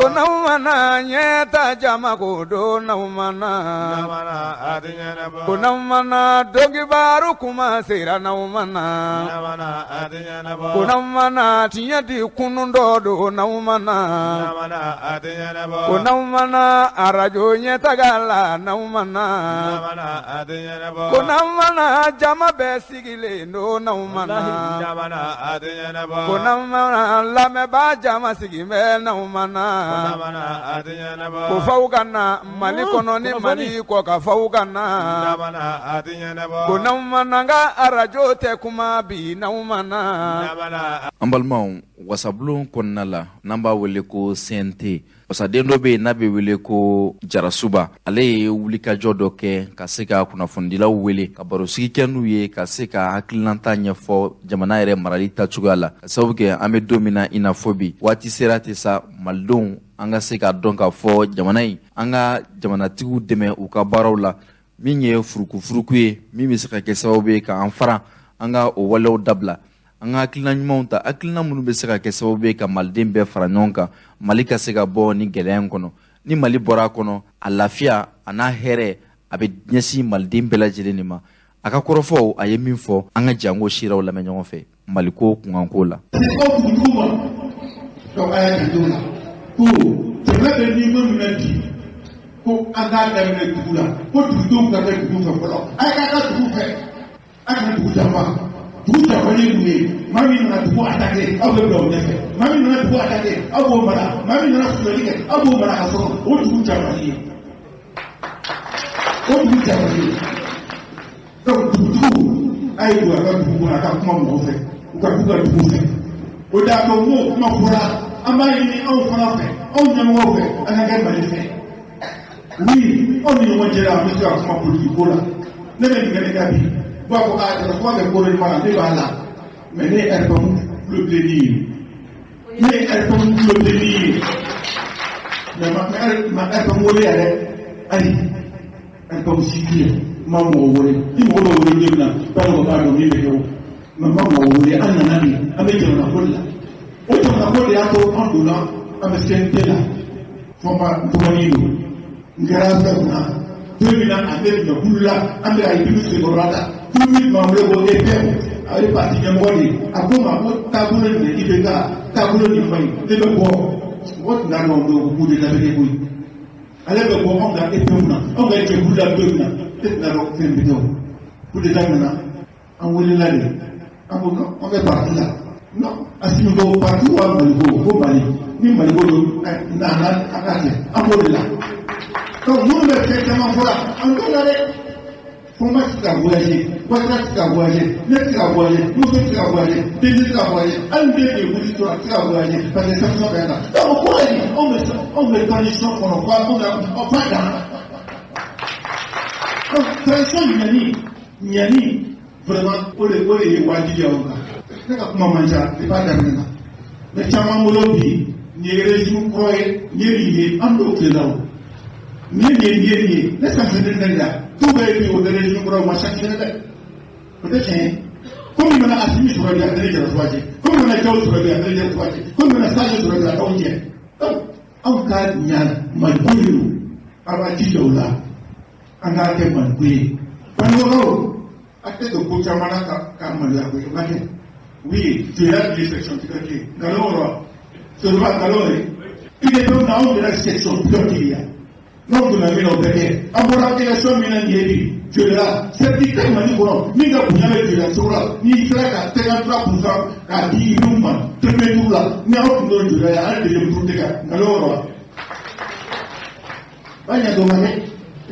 B: ko n'aw mana ɲɛta jama ko don, n'aw mana ko n'aw mana donkibaru kuma sera, n'aw mana ko n'aw mana tiɲɛ di kunun dɔ don, n'aw mana ko n'aw mana arajo ɲɛtaga la, n'aw mana ko n'aw mana jama bɛɛ sigilen don, n'aw mana. Ko n'aw mana lamɛnbaa jama sigi bɛ n'aw mana, ko f'aw ka na Mali kɔnɔ ni Mali kɔ kan f'aw ka na, ko n'aw mana n ka arajo tɛ kuma bi n'aw mana.
A: An balimaw, wasabulon kɔnɔna la n'an b'a wele ko CNT, wasaden dɔ bɛ yen n'a bɛ wele ko Jarasuba, ale ye wulikajɔ dɔ kɛ ka se ka kunnafonidilaw wele ka barosigi kɛ n'u ye ka se ka hakilinata ɲɛfɔ jamana yɛrɛ marali tacogoya la, ka sababu kɛ an bɛ don min na i n'a fɔ bi waati sera tɛ sa malidenw an ka se k'a dɔn k'a fɔ jamana in an ka jamanatigiw dɛmɛ u ka baaraw la, min ye furukufuruku ye min bɛ se ka kɛ sababu ye k'an fara an ka o walew dabila, an ka hakilina ɲumanw ta, hakilina minnu bɛ se ka kɛ sababu ye ka maliden bɛɛ fara ɲɔgɔn kan, Mali ka se ka bɔ ni gɛlɛya in kɔnɔ. Ni Mali bɔra a kɔnɔ, a lafiya a n'a hɛrɛ a bɛ ɲɛsin maliden bɛɛ lajɛlen de ma. A ka kɔrɔfɔw a ye min fɔ, an ka jango siraw lamɛn ɲɔgɔn fɛ Maliko kunkanko la.
D: Ko jamana bɛ niveau min na bi, ko an k'a daminɛ dugu la, ko dugudenw ka kɛ dugu fɛ fɔlɔ, a ye k'a ka dugu fɛ, a kana dugu janfa. Dugu janfalen ye mun ye? Maa min nana dugu attaquer, aw bɛ bila o ɲɛfɛ. Maa min nana dugu attaquer, aw b'o mara. Maa min nana sonyali kɛ, aw b'o mara ka sɔrɔ o dugu janfalen ye. O dugu janfalen ye. Donc dugutigiw, a ye don a ka dugu kɔnɔ, a ka kuma mɔgɔw fɛ, u ka k'u ka dugu fɛ. O de y'a to n'o kuma fɔra, an b'a ɲini anw fana fɛ, anw ɲɛmɔgɔw fɛ, an ka kɛ Mali fɛ. Oui, anw ni ɲɔgɔn cɛ la, an bɛ se ka kuma politiki ko la. Ne bɛ nin kɛ ne ka bi, u b'a fɔ k'a jara kuma bɛ koro ma la, ne b'a la. Mais ne ye RPM tulo bilenni ye. Ne ye RPM tulo bilenni ye. Mais ma RPM wele yɛrɛ, ayi, RPM si tɛ yen, n ma mɔgɔ wele. Ni mɔgɔ bɛ wele don min na, b'a dɔn b'a dɔn min bɛ kɛ o. Mais n ma mɔgɔ wele, an nana de, an bɛ jamana ko de la. O jamana ko de y'a to an donna, an bɛ CNT la. Fɔnba n dɔgɔnin don. N kɛra fɛn kunna don min na a bɛ minɛ kulu la, an bɛ ka yiri senkɔrɔla ta. Kulu min tun b'an bolo ko EPM, a ye parti ɲɛmɔgɔ de ye. A ko n ma ko taabolo nin IBK taabolo nin man ɲi, ne bɛ bɔ. Mɔgɔ tun t'a dɔn o don ko coup d'état bɛ kɛ koyi. Ale bɛ bɔ anw ka EPM na, anw ka jɛkulu la don min na, ne tun t'a dɔn fɛn bɛ kɛ o. Coup d'état nana, an welela de. An ko non, an bɛ parti la. Non, Assimi ko parti wa Maliko, ko Mali. Ni Maliko don, nana an ka kɛ, an b'o de la. Donc minnu bɛ fɛn caman fɔ la, an t'o la dɛ. Fɔnba tɛ se ka voyager, Ouattara tɛ se ka voyager, ne tɛ se ka voyager, Muso tɛ se ka voyager, Denni tɛ se ka voyager, hali den de ye wuli sɔrɔ a tɛ se ka voyager parce que sanction bɛ na. Donc o kɔrɔ ye di, anw bɛ transition kɔnɔ f'a anw bɛ f'a dan na. Donc transition ɲani vraiment o de ye wajibi ye anw kan. Ne ka kuma man ca depuis a daminɛ na. Mais caman bolo bi nin ye régime kɔrɔ ye, nin ye nin ye, an t'o tile la o. Nin ye nin ye, nin ye nin ye, ne sanctionné ne la. Tout bɛɛ bi o tɛ régime kɔrɔ, o ma sanctionné dɛ. O tɛ tiɲɛ ye. Komi mana Assimi sɔrɔ bi, a tɛ ne Jarasuba cɛ. Komi mana Jaw sɔrɔ bi, a tɛ ne Jarasuba cɛ. Komi mana Sadio sɔrɔ bi, a t'anw cɛ. Donc anw ka ɲa Maliko de don. A b'a jija o la. An k'a kɛ Maliko ye. Bangebagaw, a tɛ don ko caman na ka maloya ko ye, o ma kɛ. Oui, joliya tun ye section pilote ye. Nkalon wa? Soriba nkalon ye. IDP na anw kɛra section pilote ye yan. N'anw donna min na o bɛ kɛ. An bɔra élection min na nin ye bi, joliya certificat Mali kɔnɔ min ka bonya bɛ joliya cogo la, n'i sera ka 53% k'a di IBM ma premier tour la, ni aw tun t'o joliya ye, hali deuxième tour tɛ kɛ. Nkalon wa? B'a ɲɛ dɔn ma kɛ.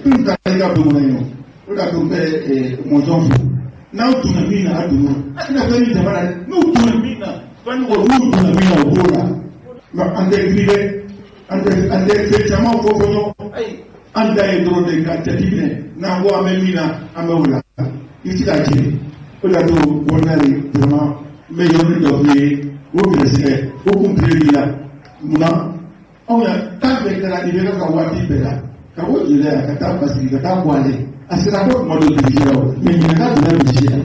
D: I bɛ taa i ka bulon kɔnɔ yen o. O de y'a to n bɛ mɔzɔn fo. N'aw donna min na, a donna o. A tɛna fɛn ni jamana dɛ. N'u donna min na, Banikɔ n'u donna min na, o b'o la. Nka an tɛ girin dɛ. An tɛ fɛn caman fɔ fɔ ɲɔgɔn. Ayi, an da ye dɔrɔn de ka jateminɛ n'an ko an bɛ min na, an bɛ o la. I tɛ se k'a jɛ. O de y'a to kɔnɔna de vraiment n bɛ yɔrɔnin dɔ f'i ye, o gɛrɛsɛgɛ, o kun tile b'i la. Munna anw ya taa bɛɛ kɛra IBK ka waati bɛɛ la, ka bɔ Joliya ka taa Basigi ka taa Buwale. A sera ko tuma dɔ dirige la o, mais ɲininka donna dirige la.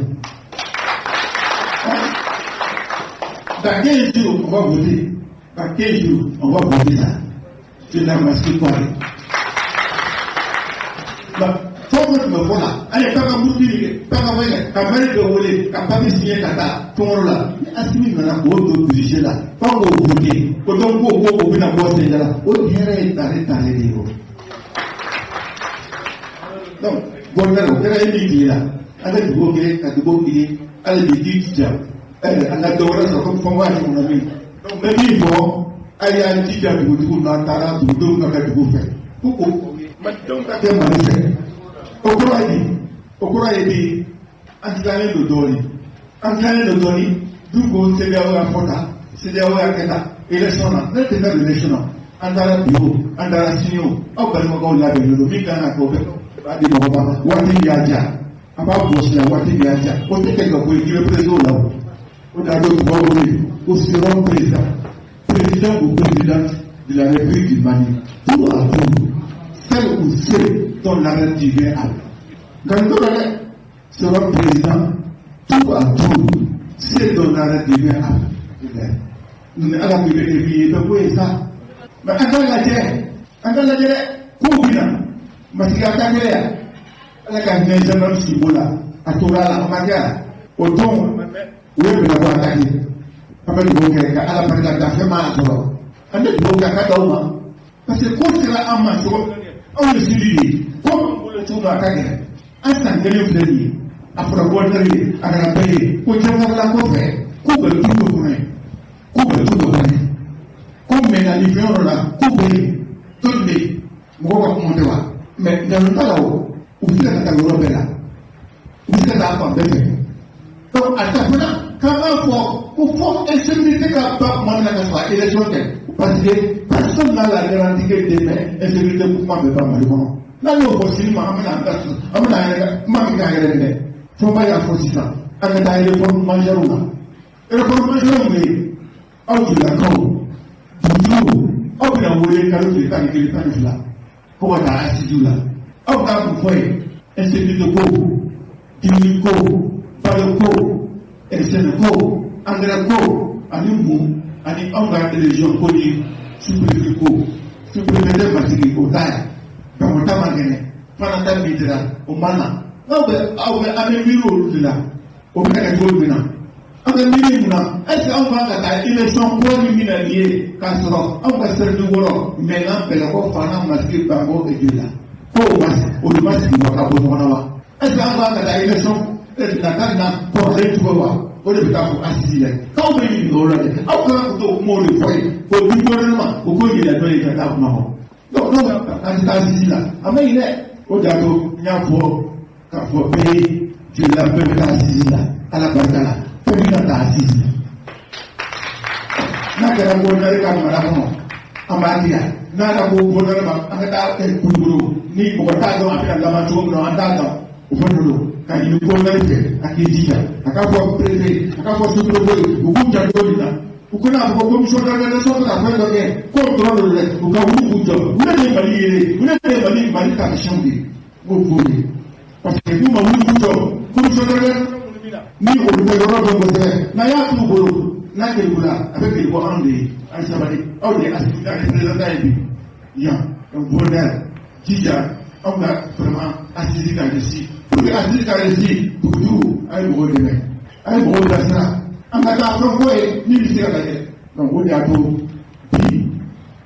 D: Dans 15 jours, on va voter. Dans 15 jours, on va voter ça. C'est la masque quoi. Fɛn o fɛn tun bɛ fɔ la, an ye taa ka murutili kɛ, taa ka fɛn kɛ, ka maire dɔ wele, ka papier signer ka taa tɔnkɔrɔ la. Ni Assimi nana k'o don dirige la, f'an k'o voter. Ko donc ko o bɛna bɔ Sénégal la, o hɛrɛ ye tare tare de ye o. Donc gouverneur o kɛra e min tile la, an ka dugawu kɛ ka dugawu k'i ye, hali bi k'i jija. An ka dɔ wɛrɛ sɔrɔ komi fɔnba y'a ɲɔgɔnna min. Donc n bɛ min fɔ, a y'an jija dugutigiw n'an taara dugudenw ka kɛ dugu fɛ, ko o malidenw ka kɛ Mali fɛ. O kɔrɔ ye di? O kɔrɔ ye di? An tilalen don dɔɔnin, an tilalen don dɔɔnin. Du ko CEDEAO y'a fɔ tan, CEDEAO y'a kɛ tan élection na. Ne tɛ taa élection na. An taara bi o, an taara sini o, aw balimakɛw labɛnnen don. Min kan ka kɛ, o bɛ b'a di mɔgɔ ma. Waati min y'a diya, a b'a gosi la. Waati min y'a diya, o tɛ kɛ ka bɔ yen k'i bɛ président la. O o de y'a to tubabu bɛ yen ko seront président, président ou présidente de la République du Mali, tour à tour, celle ou ceux dont l'arrêt divin a. Nka nin t'o la dɛ. Sera président tour à tour, ceux dont l'arrêt divin a. Ni Ala ko i bɛ kɛ min ye, i bɛ bɔ yen sa. Mais an ka lajɛ, an ka lajɛ dɛ. Kow bɛ na masigi a ka kɛ yan. Ala ka hinɛ gendarme Sibo la, a tora a la, a ma kɛ yan. O don u ye minɛ ko attaqué. An bɛ dugawu kɛ ka Ala barika da, fɛn m'a sɔrɔ. An bɛ dugawu kɛ a ka d'aw ma, parce que ko sera an ma cogo min na, anw ye sidi de ye. Ko min bolo cogo min, a ka gɛlɛn. An san kelen filɛ nin ye, a fɔra gouverneur ye, a kɛra bɛɛ ye ko jɛnfɔrɔla kɔfɛ k'u bɛ du dɔ kɔnɔ yen, k'u bɛ du dɔ kɔnɔ yen, ko mɛnna ni fɛn yɔrɔ la, k'u bɛ yen joli bɛ yen. Mɔgɔw ka kuma tɛ wa? Mais nkalon t'a la. O u bɛ se ka taa yɔrɔ bɛɛ la, u bɛ se ka taa fan bɛɛ fɛ. Donc a ta fana k'an b'a fɔ ko fo insécurité ka ban tuma min na ka sɔrɔ a élection kɛ, parce que personne n'a la garantie que demain insécurité kuma bɛ ban Mali kɔnɔ. N'an y'o fɔ sini ma, an bɛna an ta, an bɛna an yɛrɛ kuma min k'an yɛrɛ minɛ. Fɔnba y'a fɔ sisan, an ka taa réforme majeure la. Réforme majeure bɛ yen, aw jolakaw, dugutigiw, aw bɛna wele kalo tile 11, 12 ko ka taa assises la. Aw k'a kun fɔ yen: insécurité ko, dumuni ko, balo ko, sɛnɛ ko, engrais ko, ani mun, ani anw ka région ko ni sous-préfet ko. Sous-préfet tɛ Masigi, o t'a ye. Bamako ta man kɛnɛ fana, ta min dira, o ma na. N'aw bɛ, aw bɛ, an bɛ miiri olu de la. O bɛ kɛ cogo min na, an bɛ miiri mun na? Est ce que anw kan ka taa élection kura min bɛna nin ye, k'a sɔrɔ anw ka cercle wɔɔrɔ, Mɛnna, Bɛlɛkɔ, Fana, Masigi, Banko et Joyila, ko o ma olu ma sigi wa ka bɔ ɲɔgɔn na wa? Est ce que an kan ka taa élection nata na kɔrɔlen cogo wa? O de bɛ taa fɔ assise la k'aw bɛ ɲininka o la dɛ. Aw kan ka t'o kumaw de fɔ yen k'o di gouvernement, o k'o yira dɔ ye ka taa kuma kɔ. Donc n'o an tɛ taa assise la, a ma ɲi dɛ. O de y'a to n y'a fɔ k'a fɔ bɛɛ ye, Joyila bɛɛ bɛ taa assise la. Ala barika la, bɛɛ bɛ ka taa assise la. N'a kɛra gouverneur ka mara kɔnɔ, an b'a di yan. N'a kɛra ko gouverneur ma, an ka taa Kulukoro ni mɔgɔ t'a dɔn a bɛna laban cogo min na, an t'a dɔn. O fɛn dɔ don ka ɲini gouverneur fɛ, a k'i jija, a k'a fɔ préfet, a k'a fɔ sous-préfet, u k'u janto nin na. U kana fɔ ko commission d'organisation bɛ ka fɛn dɔ kɛ, k'o dɔrɔn don dɛ. U ka wuli k'u jɔ. U ne de ye Mali ye, u ne de ye Mali taamasiyɛnw de ye. N b'o f'u ye, parce que n'u ma wuli k'u jɔ, commission d'organisation ni olu bɛ yɔrɔ dɔn kosɛbɛ, n'a y'a t'u bolo, n'a kelikula, a bɛ keli bɔ anw de ye. An sabali, aw de ye assistant représentant ye bi yan. Donc gouverneur, jija aw ka vraiment assise ka réussir. Pour que assise ka réussir, dugutigiw, a ye mɔgɔw dɛmɛ, a ye mɔgɔw bilasira, an ka taa fɛn fɔ ye min bɛ se ka lajɛ. Donc o de y'a to bi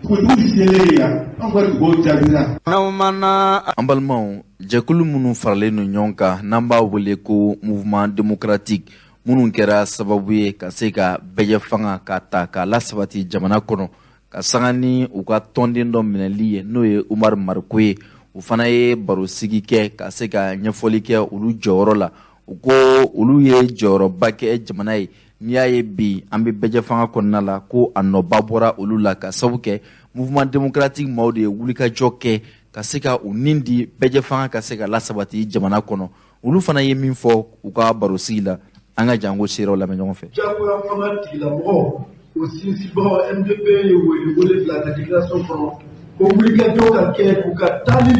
D: dugutigiw selen ye yan, an ka dugawu jaabira.
A: An balimaw, jɛkulu minnu faralen don ɲɔgɔn kan, n'an b'a wele ko Mouvement démocratique, minnu kɛra sababu ye ka se ka bɛjɛ fanga ka ta k'a lasabati jamana kɔnɔ, ka sanga ni u ka tɔnden dɔ minɛli ye, n'o ye Umaru Mariko ye, u fana ye barosigi kɛ ka se ka ɲɛfɔli kɛ olu jɔyɔrɔ la. U ko olu ye jɔyɔrɔba kɛ jamana ye. N'i y'a ye bi an bɛ bɛjɛ fanga kɔnɔna la, ko a nɔba bɔra olu la, ka sababu kɛ Mouvement démocratique maaw de ye wulikajɔ kɛ ka se ka u nin di bɛjɛ fanga ka se ka lasabati jamana kɔnɔ. Olu fana ye min fɔ u ka barosigi la, an ka janko seerew lamɛn ɲɔgɔn fɛ.
E: Jagoya fanga tigilamɔgɔ, o sinsinbagaw, MDP ye wele wele bila ka déclaration kɔnɔ ko wulikajɔ ka kɛ k'u ka taali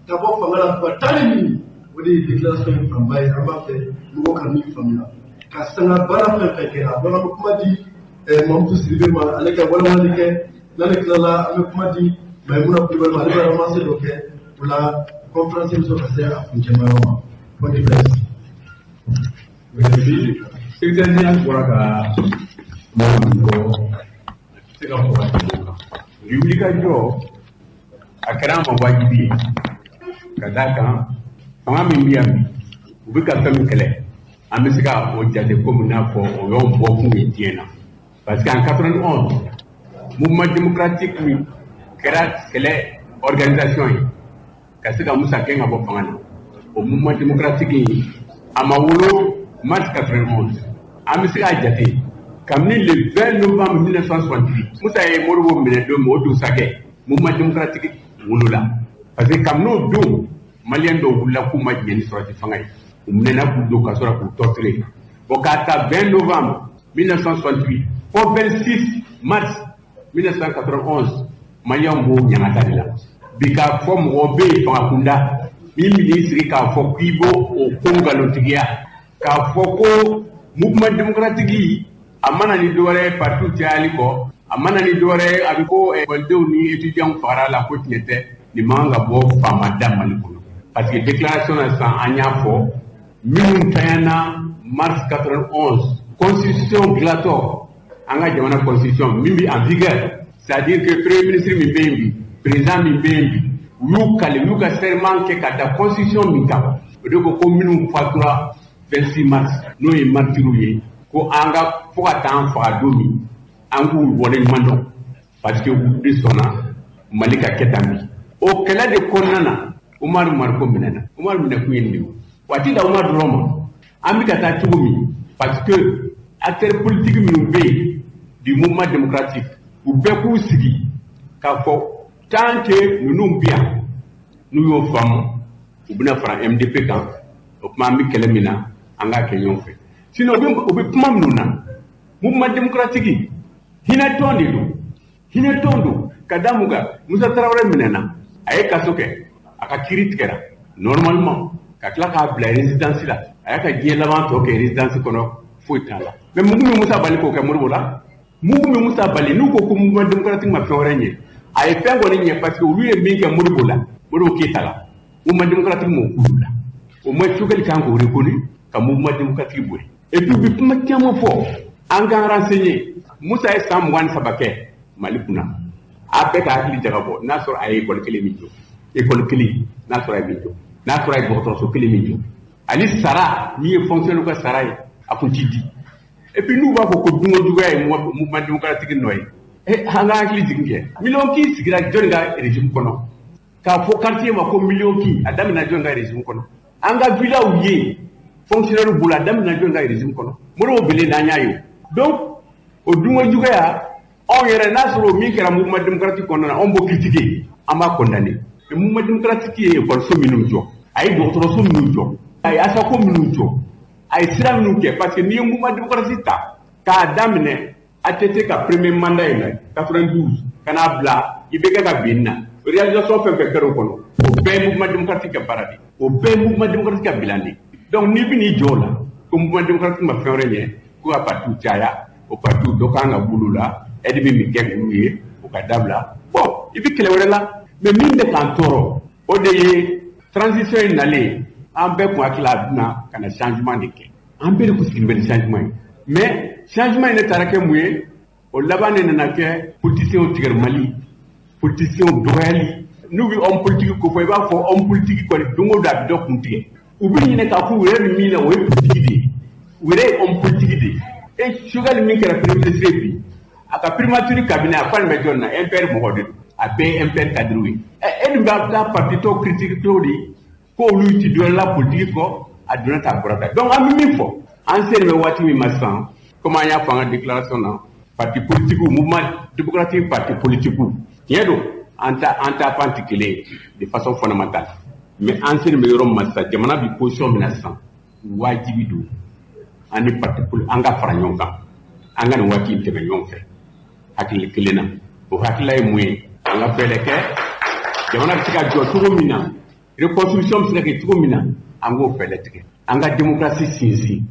E: ka bɔ fanga la, k'u ka taali ɲini. O de ye déclaration in fanba ye. An b'a fɛ mɔgɔw ka min faamuya, ka sanga baara fɛn fɛn kɛra. Donc an bɛ kuma di Mamutu Sidibe ma, ale ka walawalali kɛ. N'ale tilala, an bɛ kuma di Mayimuna Kulubali ma, ale bɛ ramassé dɔ kɛ. O la, conférence bɛ sɔrɔ ka se a kuncɛma yɔrɔ ma. Point de presse.
F: Merci. Secrétaire général bɔra ka kuma min fɔ, se ka fɔ ka tɛmɛ o kan. Wulikajɔ a kɛra an ma wajibi ye, ka d'a kan fanga min bɛ yan bi, u bɛ ka fɛn min kɛlɛ. An bɛ se ka o jate komi n'a fɔ o y'anw bɔkun ye diɲɛ na. Parce qu'en 91, mouvement démocratique min kɛra kɛlɛ organisation ye ka se ka Musa gɛn ka bɔ fanga na, o mouvement démocratique in a ma wolo mars 91. An bɛ se k'a jate kabini le 20 novembre 1968, Musa ye Modibo minɛ don min, o dugusajɛ mouvement démocratique wolola. Parce que kabini o don, maliyɛn dɔw wulila k'u ma diɲɛ ni sɔrɔti fanga ye, u minɛna k'u don ka sɔrɔ k'u torturer. Bon, k'a ta 20 novembre 1968 fo 26 mars 1991, maliyɛnw b'o ɲangata de la. Bi k'a fɔ mɔgɔ bɛ yen fanga kunda min b'i sigi k'a fɔ k'i b'o o ko nkalontigiya, k'a fɔ ko mouvement démocratique a mana ni dɔwɛrɛ ye parti cayali kɔ, a mana ni dɔwɛrɛ ye a bɛ ko ekɔlidenw ni étudiants fagara la, ko tiɲɛ tɛ, nin man kan ka bɔ faama da Mali kɔnɔ. Parce que déclaration na sisan, an y'a fɔ minnu tanyana mars 91, constitution dilatɔ, an ka jamana constitution min bɛ en vigueur, c'est-à-dire que premier ministre min bɛ yen bi, président min bɛ yen bi, u y'u kale, u y'u ka serment kɛ ka da constitution min kan, o de ko ko minnu fatura 26 mars, n'o ye martyrs ye, ko an ka fo ka taa an faga don min, an k'u waleɲuman dɔn, parce que u de sɔnna Mali ka kɛ tan bi. O kɛlɛ de kɔnɔna na, Umaru Mariko minɛna. Umaru minɛkun ye nin de ye. Waati da Umaru dɔrɔn ma, an bɛ ka taa cogo min, parce que acteurs politiques minnu bɛ yen du mouvement démocratique, u bɛɛ k'u sigi k'a fɔ tant que ninnu bɛ yan, n'u y'o faamu, u bɛna fara MDP kan. O tuma an bɛ kɛlɛ min na, an k'a kɛ ɲɔgɔn fɛ. Sinon u bɛ kuma minnu na, mouvement démocratique hinɛ tɔn de don, hinɛ tɔn don. Ka da mun kan? Musa Tarawele minɛna, a ye kaso kɛ, a ka kiiri tigɛra normalement, ka tila k'a bila résidence la, a y'a ka diɲɛ laban tɔ kɛ résidence kɔnɔ, foyi t'a la. Mais mun bɛ Musa bali k'o kɛ Modibo la? Mun bɛ Musa bali? N'u ko ko mouvement démocratique ma fɛn wɛrɛ ɲɛ, a ye fɛn kɔni ɲɛ, parce que olu ye min kɛ Modibo la, Modibo Keyita la, mouvement démocratique m'o k'olu la. Au moins Choguel kan k'o reconnu ka mouvement démocratique bonya. Et puis u bɛ kuma caman fɔ, an k'an renseigner. Musa ye san 23 kɛ Mali kunna, a bɛɛ ka hakili jagabɔ n'a sɔrɔ a ye école kelen min jɔ, école kelen n'a sɔrɔ a ye min jɔ, n'a sɔrɔ a ye dɔgɔtɔrɔso kelen min jɔ, ani sara min ye fonctionnaire ka sara ye, a kun ti di. Et puis n'u b'a fɔ ko dunko juguya ye mouvement démocratique nɔ ye, an ka hakili jigin kɛ miliyɔn kin sigira jɔnni ka régime kɔnɔ? K'a fɔ quartier ma ko miliyɔn kin, a daminɛ jɔnni ka régime kɔnɔ? An ka villaw ye fonctionnaire bolo, a daminɛ jɔnni ka régime kɔnɔ? Modibo Bele n'an y'a ye. Donc o dunko juguya, anw yɛrɛ n'a sɔrɔ o min kɛra mouvement démocratique kɔnɔna na, anw b'o critiquer, an b'a condamner. Mais mouvement démocratique ye école minnu jɔ, a ye dɔgɔtɔrɔso minnu jɔ, a ye asako minnu jɔ, a ye sira minnu kɛ, parce que n'i ye mouvement démocratique ta k'a daminɛ ATT ka premier mandat in na 92 ka n'a bila IBK ka bin na, réalisation fɛn fɛn kɛra o kɔnɔ, o bɛɛ ye mouvement démocratique ka baara de ye, o bɛɛ ye mouvement démocratique ka bilan de ye. Donc n'i bɛ n'i jɔ o la ko mouvement démocratique ma fɛn wɛrɛ ɲɛ, ko ka parti caya, o parti dɔ kan ka bolo la, aide bɛ min kɛ olu ye, o ka dabila. Bon, i bɛ kɛlɛ wɛrɛ la. Mais min bɛ k'an tɔɔrɔ, o de ye transition in nalen, an bɛɛ kun hakili la a bɛna ka na changement de kɛ, an bɛɛ de kun sigilen bɛ ni changement ye. Mais changement in ne taara kɛ mun ye? O laban de nana kɛ politiciens tigɛri Mali, politiciens dɔgɔyali. N'u bɛ homme politique ko fɔ, i b'a fɔ homme politique kɔni don o don a bɛ dɔ kun tigɛ. U bɛ ɲinɛ k'a fɔ u yɛrɛ bɛ min na, o ye politique de ye, u yɛrɛ ye homme politique de ye. E Choguel min kɛra premier ministre ye bi, a ka primature cabinet, a falen bɛ jɔn na? MPR mɔgɔ de don, a bɛɛ ye MPR cadre ye. Ɛ e dun b'a taa parti tɔw critique cogo di ko olu ti dɔ la politique kɔ? A donna ta, a bɔra ta. Donc an bɛ min fɔ, an selen bɛ waati min ma sisan, comme an y'a fɔ an ka déclaration na, parti politique, mouvement démocratique, parti politique, tiɲɛ don, an ta fan tɛ kelen ye de façon fondamentale. Mais an selen bɛ yɔrɔ min ma sisan, jamana bɛ position min na sisan, wajibi don an ni parti politique an ka fara ɲɔgɔn kan, an ka nin waati in tɛmɛ ɲɔgɔn fɛ hakili kelen na. O hakilila ye mun ye? An ka fɛɛrɛ kɛ jamana bɛ se ka jɔ cogo min na, reconstruction bɛ se ka kɛ cogo min na, an k'o fɛɛrɛ tigɛ, an ka démocratie sinsin.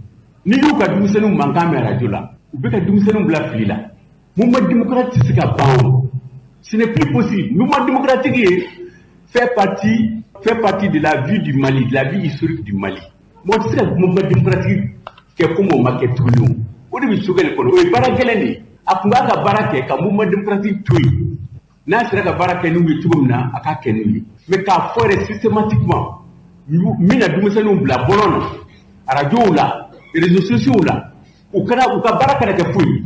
F: N'i y'u ka denmisɛnninw mankan mɛn arajo la, u bɛ ka denmisɛnninw bila fili la. Mouvement démocratique tɛ se ka ban o, ce n'est plus possible. Mouvement démocratique ye fait partie de la vie du Mali, de la vie historique du Mali. Mɔgɔ tɛ se ka mouvement démocratique kɛ komi o ma kɛ tuguni. O de bɛ Choguel kɔnɔ, o ye baara gɛlɛn de ye. A tun b'a ka baara kɛ ka mouvement démocratique to yen, n'a sera ka baara kɛ n'u ye cogo min na, a k'a kɛ n'u ye. Mais k'a fɔ yɛrɛ systématiquement, n bɛna denmisɛnninw bila bɔlɔn na, arajow la, Réseaux sociaux la, u kana u ka baara kana kɛ foyi ye.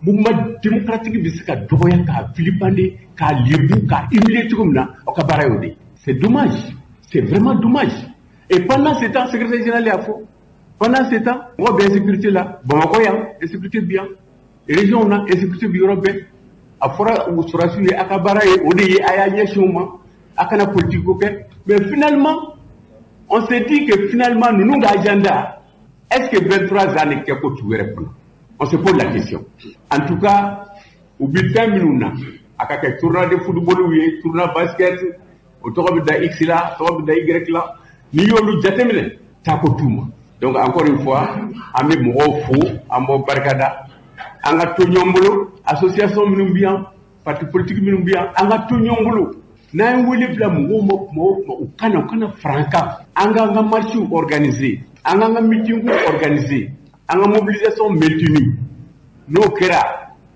F: Mouvement démocratique bɛ se ka dɔgɔya, k'a vilipender, k'a lebu, k'a humilier cogo min na, aw ka baara y'o de ye. C'est dommage, c'est vraiment dommage. Et pendant ce temps, secrétaire général y'a fɔ, pendant ce temps, mɔgɔ bɛ insécurité la Bamakɔ yan, insécurité bi yan, région na, insécurité bi yɔrɔ bɛɛ. A fɔra sɔrɔdasiw ye, a ka baara ye o de ye, a y'a ɲɛsin o ma, a kana politique ko kɛ. Mais finalement, on s'est dit que finalement, ninnu ka agenda, est-ce que 23 ans de kɛ ko t'u yɛrɛ kɔnɔ? On se pose la question. En tout cas, u bi fɛn minnu na, a ka kɛ tournoi de football ye, tournoi basket, o tɔgɔ bɛ da X la, tɔgɔ bɛ da Y la, n'i y'olu jateminɛ, taa ko t'u ma. Donc encore une fois, an bɛ mɔgɔw fo, an b'aw barikada. An ka to ɲɔgɔn bolo, association minnu bɛ yan, parti politique minnu bɛ yan, an ka to ɲɔgɔn bolo. N'an ye wele bila mɔgɔw ma kuma o kuma, u kana fara an kan. An k'an ka marches organiser, an k'an ka meeting organiser, an ka mobilisation maintenue. N'o kɛra,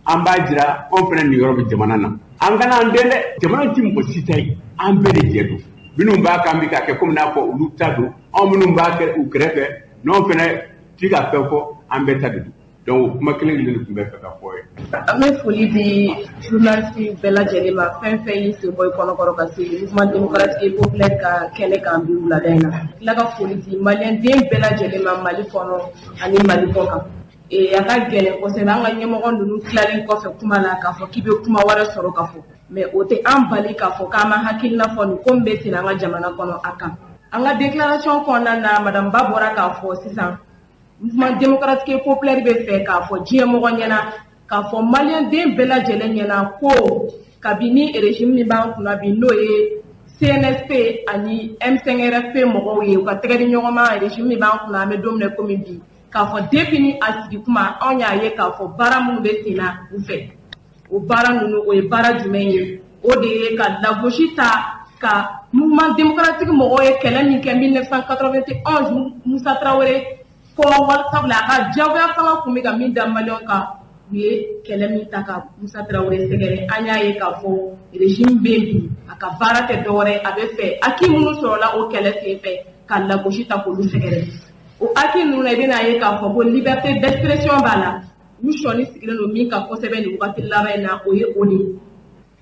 F: an b'a jira anw fana niyɔrɔ bɛ jamana na. An kana an den dɛ, jamana ti mɔgɔ si ta ye, an bɛɛ de jɛ don. Minnu b'a kan bi k'a kɛ komi n'a fɔ olu ta don, anw minnu b'a kɛ u kɛrɛfɛ, n'anw fana ti ka fɛn fɔ, an bɛɛ ta de don. Donc o kuma kelen kelen de tun bɛ fɛ ka fɔ ye.
G: An bɛ foli di journaliste bɛɛ lajɛlen ma, fɛn fɛn y'i sen bɔ i kɔnɔkɔrɔ ka se Mouvement démocratique et populaire ka kɛnɛ kan bi wulada in na. Tila ka foli di maliyɛnden bɛɛ lajɛlen ma, Mali kɔnɔ ani Mali kɔ kan. A ka gɛlɛn kosɛbɛ, an ka ɲɛmɔgɔ ninnu tilalen kɔfɛ kuma la, k'a fɔ k'i bɛ kuma wɛrɛ sɔrɔ ka fɔ, mais o tɛ an bali k'a fɔ k'an ma hakilina fɔ nin ko min bɛ sen an ka jamana kɔnɔ a kan. An ka déclaration kɔnɔna na, madame Ba bɔra k'a fɔ sisan, Mouvement démocratique et populaire bɛ fɛ k'a fɔ diɲɛ mɔgɔ ɲɛna, k'a fɔ maliyɛnden bɛɛ lajɛlen ɲɛna ko kabini régime min b'an kunna bi, n'o ye CNSP ani M5RFP mɔgɔw ye, u ka tɛgɛ di ɲɔgɔn ma, régime min b'an kunna an bɛ don min na komi bi, k'a fɔ depuis ni a sigi kuma, anw y'a ye k'a fɔ baara minnu bɛ sen na u fɛ, o baara ninnu, o ye baara jumɛn ye? O de ye ka lagosi ta ka Mouvement démocratique mɔgɔw ye kɛlɛ min kɛ 1991, Musa Tarawele kɔ, sabula a ka diyagoya fanga tun bɛ ka min da maliyɛnw kan, u ye kɛlɛ min ta ka Musa Tarawele sɛgɛrɛ. An y'a ye k'a fɔ régime bɛ yen bi, a ka baara tɛ dɔwɛrɛ, a bɛ fɛ acquis minnu sɔrɔla o kɛlɛ senfɛ, ka lagosi ta k'olu sɛgɛrɛ. O acquis ninnu na, i bɛna ye k'a fɔ ko liberté d'expression b'a la. U sɔnni sigilen don min kan kosɛbɛ nin wagati laban in na, o ye o de ye.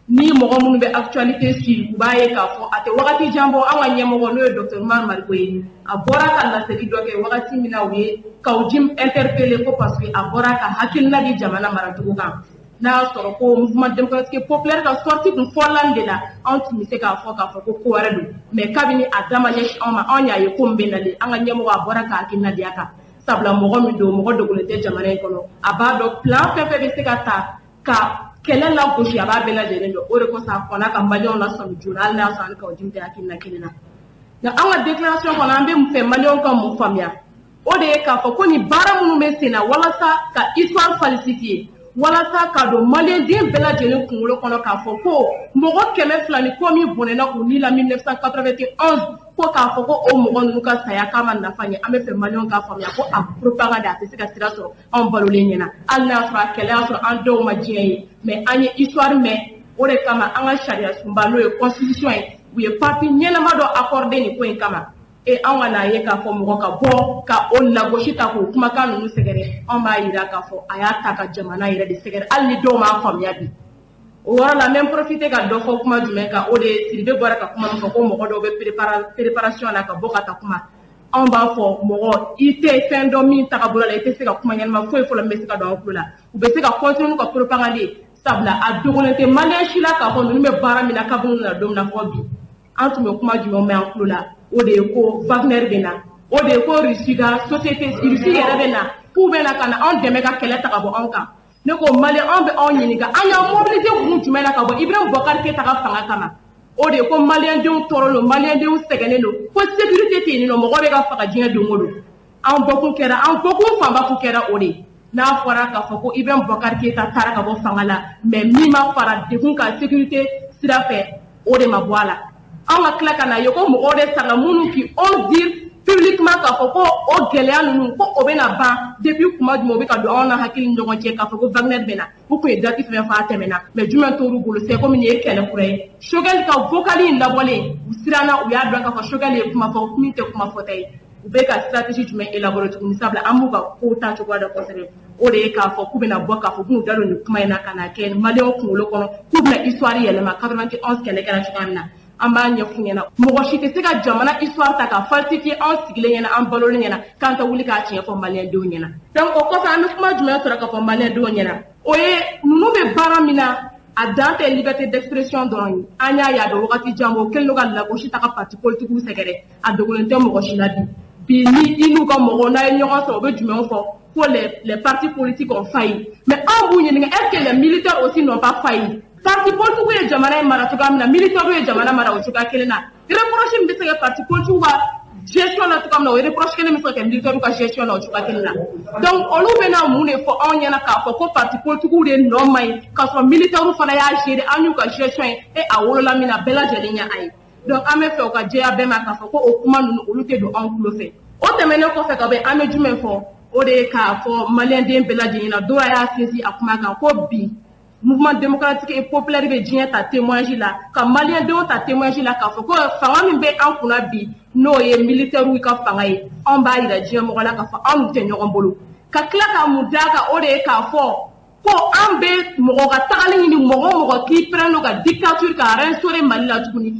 G: Ni mɔgɔ minnu bɛ actualité suivre, u b'a ye k'a fɔ a tɛ wagati jan bɔ, an ka ɲɛmɔgɔ, n'o ye docteur Umaru Mariko ye, a bɔra ka laseli dɔ kɛ wagati min na u ye Kaou Djim interpellé ko parce que a bɔra ka hakilina di jamana maracogo kan. N'a y'a sɔrɔ ko Mouvement démocratique populaire ka sortie kun fɔla nin de la, anw tun bɛ se k'a fɔ ko ko wɛrɛ don. Mais kabini a da ma ɲɛsin anw ma, anw y'a ye ko min bɛ nalen, an ka ɲɛmɔgɔ a bɔra ka hakilina di a kan, sabula mɔgɔ min don, mɔgɔ dogolen tɛ jamana in kɔnɔ, a b'a dɔn plan fɛn fɛn bɛ se ka ta ka kɛlɛ lagosi, a b'a bɛɛ lajɛlen dɔn. O de kosɔn a kɔnna ka maliyɛnw lasɔmi joona, hali n'a y'a sɔrɔ an ni Kaou Djim tɛ hakilina kelen na. Nka an ka déclaration kɔnɔ, an bɛ fɛ maliyɛnw ka mun faamuya? O de ye k'a fɔ ko nin baara minnu bɛ sen na walasa ka histoire falsifier, walasa ka don maliyɛnden bɛɛ lajɛlen kunkolo kɔnɔ k'a fɔ ko mɔgɔ 200 ni kɔ min bɔnɛna u ni la 1991, ko k'a fɔ ko o mɔgɔ ninnu ka saya k'a ma nafa ɲɛ, an bɛ fɛ maliyɛnw k'a faamuya ko a propagande a tɛ se ka sira sɔrɔ anw balolen ɲɛna. Hali n'a y'a sɔrɔ a kɛlɛ y'a sɔrɔ an dɔw ma diɲɛ ye, mais an ye histoire mɛn. O de kama an ka sariya sunba, n'o ye constitution ye, u ye partie ɲɛnama dɔ accordé nin ko in kama. E anw ka n'a ye k'a fɔ mɔgɔ ka bɔ ka o lagosi ta k'o kumakan ninnu sɛgɛrɛ, anw b'a yira k'a fɔ a y'a ta ka jamana yɛrɛ de sɛgɛrɛ, hali ni dɔw m'a faamuya bi. O yɔrɔ la, n bɛ n profiter ka dɔ fɔ kuma jumɛn kan? O de ye Sidibe bɔra ka kuma min fɔ ko mɔgɔ dɔw bɛ préparation na ka bɔ ka taa kuma. Anw b'a fɔ, mɔgɔ i tɛ fɛn dɔn min tagabolo la, i tɛ se ka kuma ɲɛnama foyi fɔlɔ min bɛ se ka don an tulo la. U bɛ se ka continuer n'u ka propagande ye, sabula a dogolen tɛ maliyɛn si la k'a fɔ ninnu bɛ baara min na kabini u nana don min na fɔ bi. An tun bɛ kuma jumɛn mɛn an tulo la? O de ye ko Wagner bɛ na, o de ye ko Russie ka société, Russie yɛrɛ bɛ na, k'u bɛ na ka na anw dɛmɛ ka kɛlɛ ta ka bɔ anw kan. Ne ko maliyɛn, anw bɛ anw ɲininka, an y'an mobiliser kun jumɛn na ka bɔ Ibrahim Boubacar Keïta ka fanga kama? O de ye ko maliyɛndenw tɔɔrɔ don, maliyɛndenw sɛgɛnnen don, ko sécurité tɛ yen nɔ, mɔgɔ bɛ ka faga diɲɛ don o don. An bɔkun kɛra, an bɔkun fanba kun kɛra o de ye. N'a fɔra k'a fɔ ko Ibrahim Boubacar Keïta taara ka bɔ fanga la, mais min ma fara degun kan sécurité sira fɛ, o de ma bɔ a la. An ka tila ka na ye ko mɔgɔw de sara minnu qui osent dire publiquement k'a fɔ ko o gɛlɛya ninnu, ko o bɛna ban depuis kuma jumɛn? O bɛ ka don anw na hakili ni ɲɔgɔn cɛ k'a fɔ ko Wagner bɛ na. U tun ye date fɛn fɛn fɔ, a tɛmɛna, mais jumɛn t'olu bolo? C'est comme nin ye kɛlɛ kura ye. Choguel ka vocal in labɔlen, u siranna, u y'a dɔn k'a fɔ Choguel ye kuma fɔ min tɛ kuma fɔta ye. U bɛ ka stratégie jumɛn élaborer tuguni? Sabula an b'u ka ko ta cogoya dɔn kosɛbɛ. O de ye k'a fɔ k'u bɛna bɔ k'a fɔ k'u da don nin kuma in na ka na kɛ maliyɛnw kunkolo kɔnɔ k'u bɛna histoire yɛlɛma 91 kɛlɛ kɛra cogoya min na. An b'a ɲɛf'u ɲɛna, mɔgɔ si tɛ se ka jamana histoire ta ka falsifier anw sigilen ɲɛna, an balolen ɲɛna, k'an tɛ wuli k'a tiɲɛ fɔ maliyɛndenw ɲɛna. Donc o kɔfɛ, an bɛ kuma jumɛn sɔrɔ k'a fɔ maliyɛndenw ɲɛna? O ye ninnu bɛ baara min na, a dan tɛ liberté d'expression dɔrɔn ye. An y'a ye, a bɛ wagati jan bɔ, o kɛlen don ka lagosi ta ka parti politique sɛgɛrɛ. A dogolen tɛ mɔgɔ si la bi. Bi ni i n'u ka mɔgɔw n'a ye ɲɔgɔn sɔrɔ, u bɛ jumɛn fɔ? Ko les partis politiques ont failli. Mais anw b'u ɲininka, est-ce que les militaires aussi n'ont pas failli? Parti politique ye jamana in mara cogoya min na, militaire ye jamana mara o cogoya kelen na. Reproche min bɛ se ka parti politique ka gestion na cogoya min na, o reproche kelen bɛ se ka kɛ militaire ka gestion na o cogoya kelen na. Donc olu bɛna mun de fɔ anw ɲɛna k'a fɔ ko parti politique de nɔ man ɲi, k'a sɔrɔ militaire fana y'a gérer? An y'u ka gestion ye e a wolola min na, bɛɛ lajɛlen ɲɛ a ye. Donc an bɛ fɛ o ka jɛya bɛɛ ma k'a fɔ ko o kuma ninnu, olu tɛ don anw tulo fɛ. O tɛmɛnen kɔfɛ ka bɛn, an bɛ jumɛn fɔ? O de ye k'a fɔ maliyɛnden bɛɛ lajɛlen na, dɔw y'a sinsin a kuma kan ko bi Mouvement démocratique et populaire bɛ diɲɛ ta témoignage la, ka maliyɛndenw ta témoignage la, k'a fɔ ko fanga min bɛ an kunna bi, n'o ye militaires ka fanga ye, anw b'a yira diɲɛ mɔgɔ la k'a fɔ anw tɛ ɲɔgɔn bolo. Ka tila ka mun d'a kan? O de ye k'a fɔ ko an bɛ mɔgɔ ka tagali ɲini, mɔgɔ o mɔgɔ k'i pɛrɛn don ka dictature ka restaurer Mali la tuguni.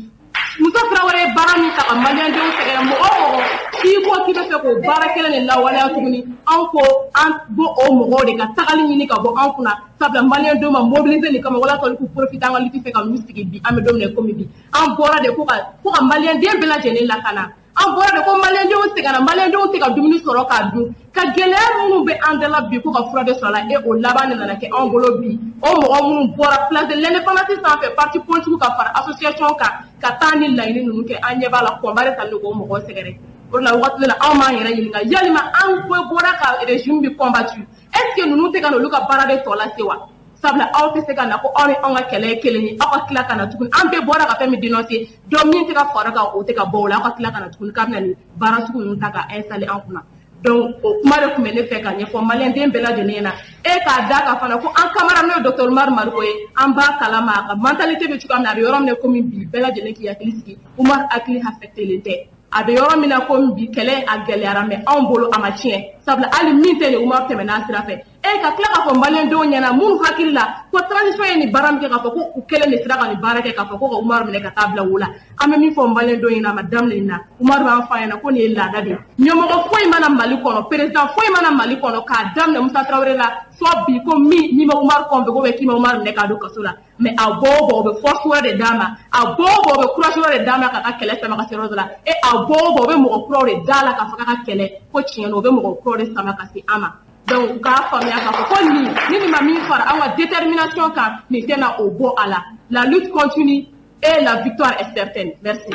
G: Musa Tarawele ye baara min ta ka maliyɛndenw sɛgɛrɛ, mɔgɔ o mɔgɔ k'i ko k'i bɛ fɛ k'o baara kelen de lawaleya tuguni, anw ko an b'o o mɔgɔw de ka tagali ɲini ka bɔ an kunna. Sabula maliyɛndenw ma mobiliser nin kama walasa olu k'u profiter an ka lutte fɛ ka n'u sigi bi. An bɛ don min na komi bi, an bɔra de ko ka maliyɛnden bɛɛ lajɛlen lakana. An bɔra de ko maliyɛndenw sɛgɛnna, maliyɛndenw tɛ ka dumuni sɔrɔ k'a dun, ka gɛlɛya minnu bɛ an da la bi, ko ka fura de sɔrɔ a la. E o laban de nana kɛ anw bolo bi. O mɔgɔ minnu bɔra place de l'Indépendance sanfɛ, parti politique ka fara association kan ka taa ni laɲini ninnu kɛ, an ɲɛ b'a la combat de talen k'o mɔgɔw sɛgɛrɛ. O de la, wagati la, anw b'an yɛrɛ ɲininka yalima an bɛɛ bɔra ka régime bi combattu, est ce que ninnu tɛ ka na olu ka baara de tɔ lase wa? Sabula aw tɛ se ka na ko aw ni anw ka kɛlɛ ye kelen ye, aw ka tila ka na tuguni, an bɛɛ bɔra ka fɛn min dénoncer, dɔ min tɛ ka fara kan, o tɛ ka bɔ o la, aw ka tila ka na tuguni k'a bɛna nin baara sugu ninnu ta ka installer an kunna. Donc o kuma de tun bɛ ne fɛ ka ɲɛfɔ maliyɛnden bɛɛ lajɛlen ɲɛna. E k'a da kan fana ko an kamara, n'o ye docteur Umaru Mariko ye, an b'a kalama a ka mentalité bɛ cogoya min na, a bɛ yɔrɔ min na komi bi, bɛɛ lajɛlen k'i hakili sigi, Umaru hakili affecté tɛ. A bɛ yɔrɔ min na komi bi, kɛlɛ a gɛlɛyara, mais anw bolo a ma tiɲɛ, sabula hali min tɛ nin Umaru tɛmɛ n'a sira fɛ. E ka tila k'a fɔ maliyɛndenw ɲɛna minnu hakili la ko transition ye nin baara min kɛ, k'a fɔ ko u kɛlen de sera ka nin baara kɛ, k'a fɔ ko ka Umaru minɛ ka taa bila wo la, an bɛ min fɔ maliyɛndenw ɲɛna, a ma daminɛ nin na. Umaru b'an fɔ a ɲɛna ko nin ye laada de ye. Ɲɛmɔgɔ foyi mana Mali kɔnɔ, président foyi mana Mali kɔnɔ, k'a daminɛ Musa Tarawele la fɔ bi, ko min n'i ma Umaru convoqué ou k'i ma Umaru minɛ k'a don kaso la, mais a bɔ o bɔ, o bɛ force wɛrɛ de d'a ma, a bɔ o bɔ, o bɛ courage wɛrɛ de d'a ma k'a ka kɛlɛ sama ka se yɔrɔ dɔ la, e a bɔ o bɔ, o bɛ mɔgɔ kuraw de d'a la k'a fɔ k'a ka kɛlɛ ko tiɲɛ don, o bɛ mɔgɔ kuraw de sama ka se an ma. Donc u k'a faamuya k'a fɔ ko nin ni nin ma min fara an ka détermination kan, nin tɛna o bɔ a la. La lutte continue et la victoire est certaine. Merci.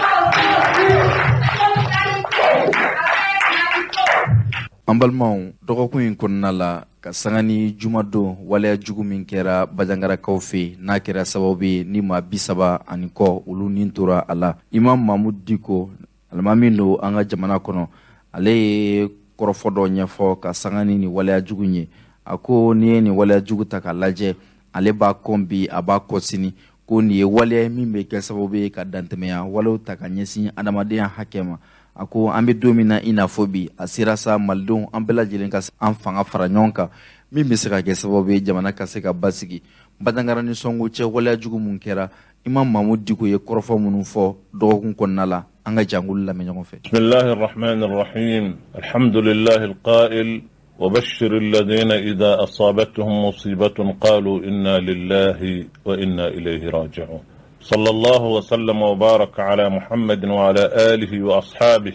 A: An balimaw, dɔgɔkun in kɔnɔna la, ka sanga ni jumadon waleya jugu min kɛra Bajangarakaw fɛ, n'a kɛra sababu ye ni maa 30 ani kɔ olu nin tora a la, Imam Mamudu Diko, alimami don an ka jamana kɔnɔ, ale ye kɔrɔfɔ dɔ ɲɛfɔ ka sanga ni nin waleya jugu ye. A ko n'i ye nin waleya jugu ta k'a lajɛ, ale b'a kɔn bi, a b'a kɔ sini, ko nin ye waleya min bɛ kɛ sababu ye ka dantɛmɛya walew ta ka ɲɛsin adamadenya hakɛ ma. A ko an bɛ don min na i n'a fɔ bi, a sera sa malidenw an bɛɛ lajɛlen ka an fanga fara ɲɔgɔn kan, min bɛ se ka kɛ sababu ye jamana ka se ka basigi. Bajangara ni Sɔngo cɛ waleya jugu mun kɛra, Imam Mamudu Diko ye kɔrɔfɔ minnu fɔ dɔgɔkun kɔnɔna la, an ka jankulu lamɛn ɲɔgɔn fɛ.
H: بسم الله الرحمن الرحيم. الحمد لله القائل: وبشر الذين إذا أصابتهم مصيبة قالوا إنا لله وإنا إليه راجعون. صلى الله وسلم وبارك على محمد وعلى آله وأصحابه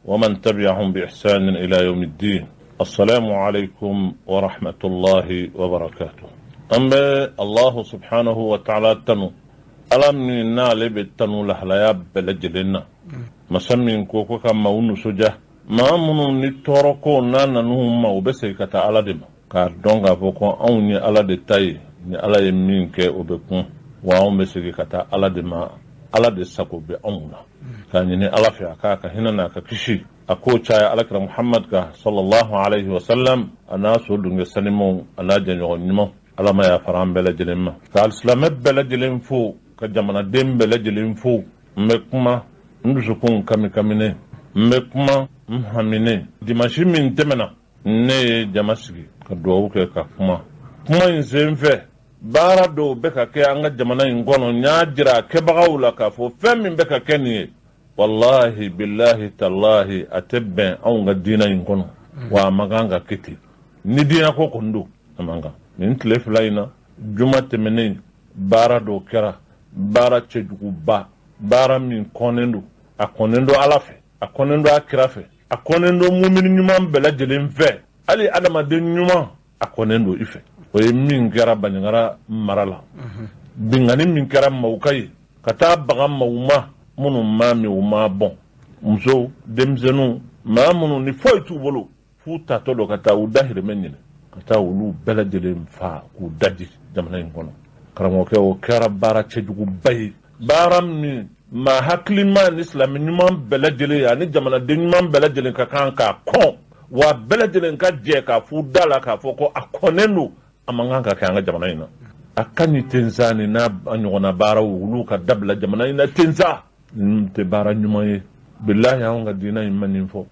H: ومن تبعهم بإحسان إلى يوم الدين. السلام عليكم ورحمة الله وبركاته. أما الله سبحانه وتعالى tanu, Ala min n'ale bɛ tanu lahalaya bɛɛ lajɛlen na, masa min ko ko ka maaw nisɔndiya, maa minnu ni tɔɔrɔ ko n'a nan'u ma, u bɛ segin ka taa Ala de ma, k'a dɔn k'a fɔ ko anw ye Ala de ta ye, ni Ala ye min kɛ o bɛ kun wa, anw bɛ segin ka taa Ala de ma, Ala de sago bɛ anw na. K'a ɲini Ala fɛ a k'a ka hinɛ n'a ka kisi a k'o caya Alakira Muhamad kan, sallallahu alayhi wa sallam, a n'a so dunkɛ sanimanw, a n'a jɛɲɔgɔn ɲumanw. Ala ma yafara an bɛɛ lajɛlen ma, ka alisilamɛ bɛɛ lajɛlen fo, ka jamanaden bɛɛ lajɛlen fo. N bɛ kuma n dusukun kami kaminen, n bɛ kuma N haminen dimanche min tɛmɛna, ne ye jama sigi ka dugawu kɛ ka kuma. Kuma in sen fɛ, baara dɔw bɛ ka kɛ an ka jamana in kɔnɔ. N y'a jira a kɛbagaw la k'a fɔ fɛn min bɛ ka kɛ nin ye, wallahi billahi tallahi, a tɛ bɛn anw ka diinɛ in kɔnɔ, wa a man kan ka kɛ ten. Ni diinɛ ko kɔni don, a man kan. Nin tile 2 in na, juma tɛmɛnen, baara dɔw kɛra, baara cɛjuguba, baara min kɔnnen don. A kɔnnen don Ala fɛ, a kɔnnen don a kira fɛ, a kɔnnen don mumini ɲuman bɛɛ lajɛlen fɛ, hali adamaden ɲuman a kɔnnen don i fɛ. O ye min kɛra Banjagara mara la, binkanni min kɛra maaw ka ye ka taa baga maaw ma minnu ma min u ma bɔn, musow, denmisɛnninw, maa minnu ni foyi t'u bolo, f'u tatɔ don ka taa u dahirimɛ ɲini ka taa olu bɛɛ lajɛlen fa k'u daji jamana in kɔnɔ. Karamɔgɔkɛ, o kɛra baara cɛjuguba ye, baara min maa hakilima ni silamɛ ɲuman bɛɛ lajɛlen ani jamanaden ɲuman bɛɛ lajɛlen ka kan k'a kɔn, wa bɛɛ lajɛlen ka jɛ k'a f'u da la k'a fɔ ko a kɔnnen don, a man kan ka kɛ an ka jamana in na. A ka ɲi tensa ni n'a ɲɔgɔnna baaraw, olu ka dabila jamana in na tensa. Ninnu tɛ baara ɲuman ye. Bilahi, anw ka diinɛ in ma nin fɔ.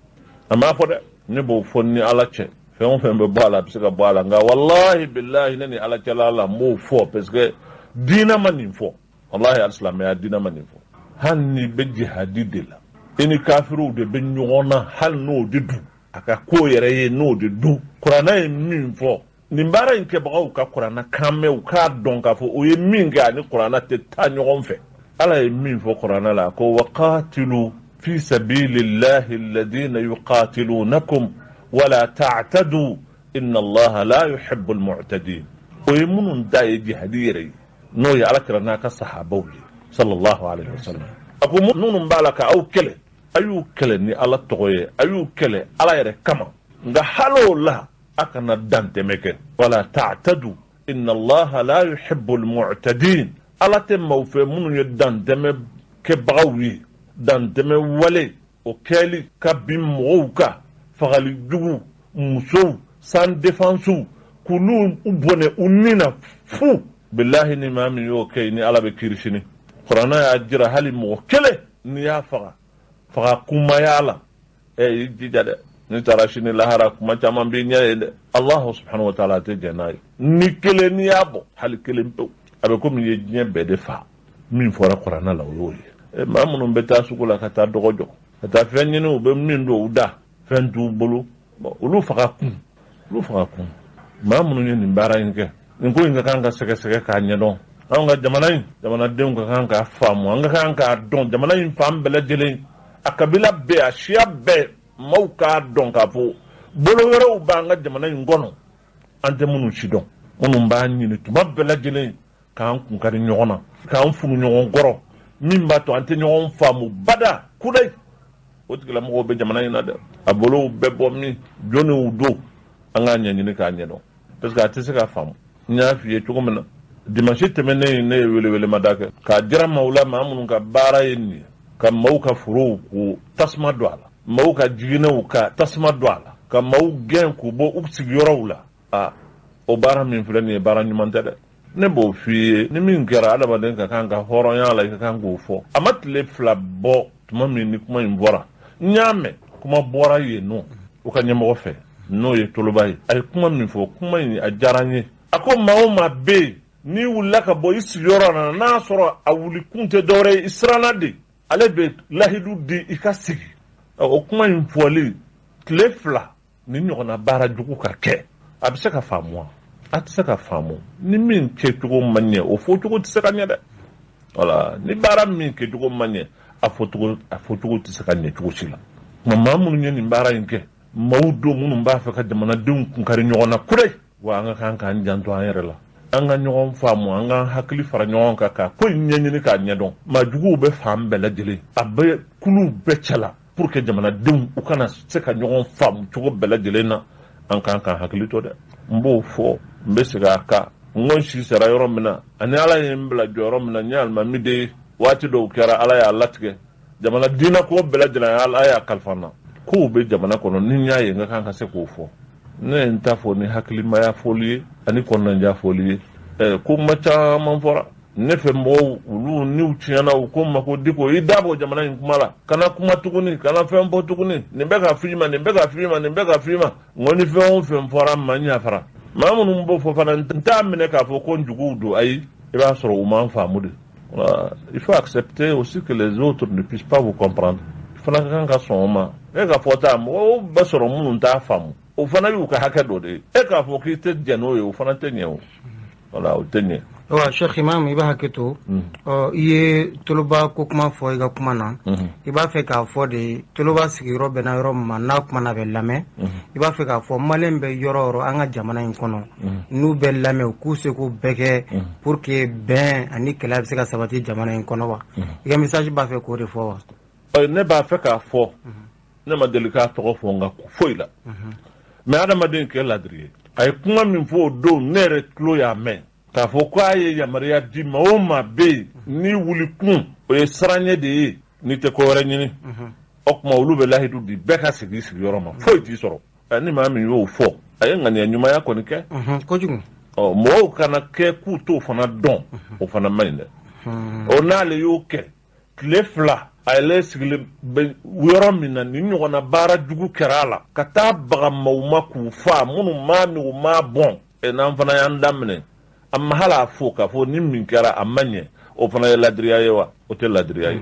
H: A m'a fɔ dɛ, ne b'o fɔ ni Ala cɛ. Fɛn o fɛn bɛ bɔ a la, a bɛ se ka bɔ a la, nka walahi bilahi, ne ni Ala cɛla la, n b'o fɔ parce que diinɛ ma nin fɔ. Walahi, hali silamɛya diinɛ ma nin fɔ. Hali n'i bɛ jihadi de la, i ni kafiriw de bɛ ɲɔgɔn na, hali n'o de dun a ka ko yɛrɛ ye, n'o de dun. Kuranɛ ye min fɔ, nin baara in kɛbagaw ka kuranɛ kan mɛn, u k'a dɔn k'a fɔ o ye min kɛ, ani kuranɛ tɛ taa ɲɔgɔn fɛ. Ala ye min fɔ kuranɛ la, ko waqatilu fi sabilillahi alladhina yuqatilunakum wala ta'tadu inna Allaha la yuhibbul mu'tadin. O ye minnu ta ye jihadi yɛrɛ ye, n'o ye Ala kira n'a ka sahabaw ye sallallahu alaihi wasallam. A ko minnu b'a la ka aw kɛlɛ, a y'u kɛlɛ ni Ala tɔgɔ ye, a y'u kɛlɛ Ala yɛrɛ kama, nka hali o la a kana dantɛmɛ kɛ. Wala ta'tadu inna Allaha la yuhibbul mu'tadin. Ala tɛ maaw fɛ minnu ye dantɛmɛ kɛbagaw ye, dantɛmɛ wale o kɛli ka bin mɔgɔw kan, fagali jugu, musow sans défense, k'olu bɔnɛ u ni na fu. Bilahi, ni maa min y'o kɛ, ni Ala bɛ kiiri sini. Kuranɛ y'a jira, hali mɔgɔ kelen n'i y'a faga, faga kumaya la, i jija dɛ, n'i taara sini lahara, kuma caman b'i ɲɛ ye dɛ. Allahu subhanahu wa ta'ala tɛ jɛn n'a ye. Ni kelen n'i y'a bɔ, hali kelen pewu, a bɛ komi i ye diɲɛ bɛɛ de fa. Min fɔra kuranɛ la, o y'o ye. Maa minnu bɛ taa sugu la ka taa dɔgɔ jɔ, ka taa fɛn ɲini, u bɛ min don u da, fɛn t'u bolo, olu faga kun, olu faga kun. Maa minnu ye nin baara in kɛ, nin ko in ka kan ka sɛgɛsɛgɛ k'a ɲɛdɔn. Anw ka jamana in jamanadenw ka kan k'a faamu, an ka kan k'a dɔn, jamana in fan bɛɛ lajɛlen, a kabila bɛɛ, a siya bɛɛ, maaw k'a dɔn k'a fɔ bolo wɛrɛw b'an ka jamana in kɔnɔ, an tɛ minnu si dɔn, minnu b'a ɲini tuma bɛɛ lajɛlen k'an kun kari ɲɔgɔn na, k'an funu ɲɔgɔn kɔrɔ, min b'a to an tɛ ɲɔgɔn faamu bada kudayi. O tigilamɔgɔw bɛ jamana in na dɛ, a bolow bɛɛ bɔ min, jɔnniw don, an k'a ɲɛɲini k'a ɲɛdɔn, parce que a tɛ se k'a faamu. N y'a f'i ye cogo min na, dimanche tɛmɛnen, ne ye welewelemada kɛ k'a jira maaw la, maa minnu ka baara ye nin ye, ka maaw ka forow k'u tasuma don a la, maaw ka jiginɛw ka tasuma don a la, ka maaw gɛn k'u bɔ u sigiyɔrɔw la. A o baara min filɛ nin ye, baara ɲuman tɛ dɛ. Ne b'o f'i ye, ni min kɛra, adamaden ka kan ka hɔrɔnya la, i ka kan k'o fɔ. A ma tile 2 bɔ, tuma min ni kuma in bɔra, n y'a mɛn kuma bɔra yen nɔ u ka ɲɛmɔgɔ fɛ, n'o ye Toloba ye. A ye kuma min fɔ, kuma in a diyara n ye. A ko maa o maa bɛ yen n'i wulila ka bɔ i sigiyɔrɔ la, n'a sɔrɔ a wuli kun tɛ dɔwɛrɛ ye, i siranna de, ale bɛ lahidu di i ka sigi. O kuma in fɔli tile 2, ni ɲɔgɔnna baara jugu ka kɛ, a bɛ se ka faamu wa? A tɛ se ka faamu. Ni min kɛcogo man ɲɛ, o fɔcogo tɛ se ka ɲɛ dɛ. Wala ni baara min kɛcogo man ɲɛ, a fɔcogo tɛ se ka ɲɛ cogo si la. Nka maa minnu ye nin baara in kɛ, maaw don minnu b'a fɛ ka jamanadenw kunkari ɲɔgɔn na kudayi. Wa an ka kan k'an janto an yɛrɛ la, an ka ɲɔgɔn faamu, an k'an hakili fara ɲɔgɔn kan ka ko in ɲɛɲini k'a ɲɛdɔn. Maa juguw bɛ fan bɛɛ lajɛlen, a bɛ kuluw bɛɛ cɛ la, pour que jamanadenw u kana se ka ɲɔgɔn faamu cogo bɛɛ lajɛlen na. An kan k'an hakili to dɛ. N b'o fɔ, n bɛ segin a kan. N ko n si sera yɔrɔ min na, ani Ala ye n bila jɔyɔrɔ min na, n ye alimami de ye. Waati dɔw kɛra, Ala y'a latigɛ, jamana diinɛ ko bɛɛ lajɛlen Ala y'a kalifa n na. Kow bɛ jamana kɔnɔ, ni n y'a ye, n ka kan ka se k'o fɔ. Ne ye n ta fɔ ni hakilimaya fɔli ye ani kɔnɔnanja fɔli ye. Ko kuma caman fɔra. Ne fɛ mɔgɔw olu n'u tiɲɛna u ko n ma ko Diko i da bɔ jamana in kuma la, kana kuma tuguni, kana fɛn fɔ tuguni, nin bɛ ka f'i ma, nin bɛ ka f'i ma, nin bɛ ka f'i ma. N ko ni fɛn o fɛn fɔra n ma, n yafara. Maa minnu b'o fɔ fana, n t'a minɛ k'a fɔ ko n juguw don, ayi, i b'a sɔrɔ u m'an faamu de. Il faut accepter aussi que les autres ne puissent pas vous comprendre. I fana ka kan ka sɔn o ma. E ka fɔta, mɔgɔw bɛ sɔrɔ minnu t'a faamu, o fana y'u ka hakɛ dɔ de ye. E k'a fɔ k'i tɛ jɛn n'o ye, o fana tɛ ɲɛ o. Voilà, o tɛ ɲɛ.
I: Wa Cheikh Imam, i b'a hakɛ to, i ye Toloba ko kuma fɔ i ka kuma na. I b'a fɛ k'a fɔ de Toloba sigiyɔrɔ bɛnna yɔrɔ min ma, n'a kuma na bɛ lamɛn. I b'a fɛ k'a fɔ maliyɛn bɛ yɔrɔ o yɔrɔ an ka jamana in kɔnɔ, n'u bɛ lamɛn, u k'u se k'u bɛɛ kɛ pour que bɛn ani kɛlɛ bɛ se ka sabati jamana in kɔnɔ wa? I ka message b'a fɛ k'o de fɔ wa?
H: Ne b'a fɛ k'a fɔ, ne ma deli k'a tɔgɔ fɔ n ka foyi la, mais adamaden kɛ ladiri ye. A ye kuma min fɔ o don, ne yɛrɛ tulo y'a mɛn k'a fɔ k'a ye yamaruya di maa o maa bɛ yen n'i wuli kun o ye siranɲɛ de ye, n'i tɛ ko wɛrɛ ɲini, o tuma olu bɛ lahidu di bɛɛ ka segin i sigiyɔrɔ ma, foyi t'i sɔrɔ. Ni maa min y'o fɔ, a ye ŋaniya ɲumanya kɔni kɛ
I: kojugu.
H: Ɔ mɔgɔw kana kɛ k'u t'o fana dɔn, o fana man ɲi dɛ. O n'ale y'o kɛ tile 2, a yɛrɛ sigilen bɛ yɔrɔ min na, nin ɲɔgɔnna baara jugu kɛra a la, ka taa baga maaw ma k'u fa, minnu m'a min u m'a bɔn. N'an fana y'an daminɛ, a ma hali a fo k'a fɔ ni min kɛra a ma ɲɛ, o fana ye ladiriya ye wa? O tɛ ladiriya ye.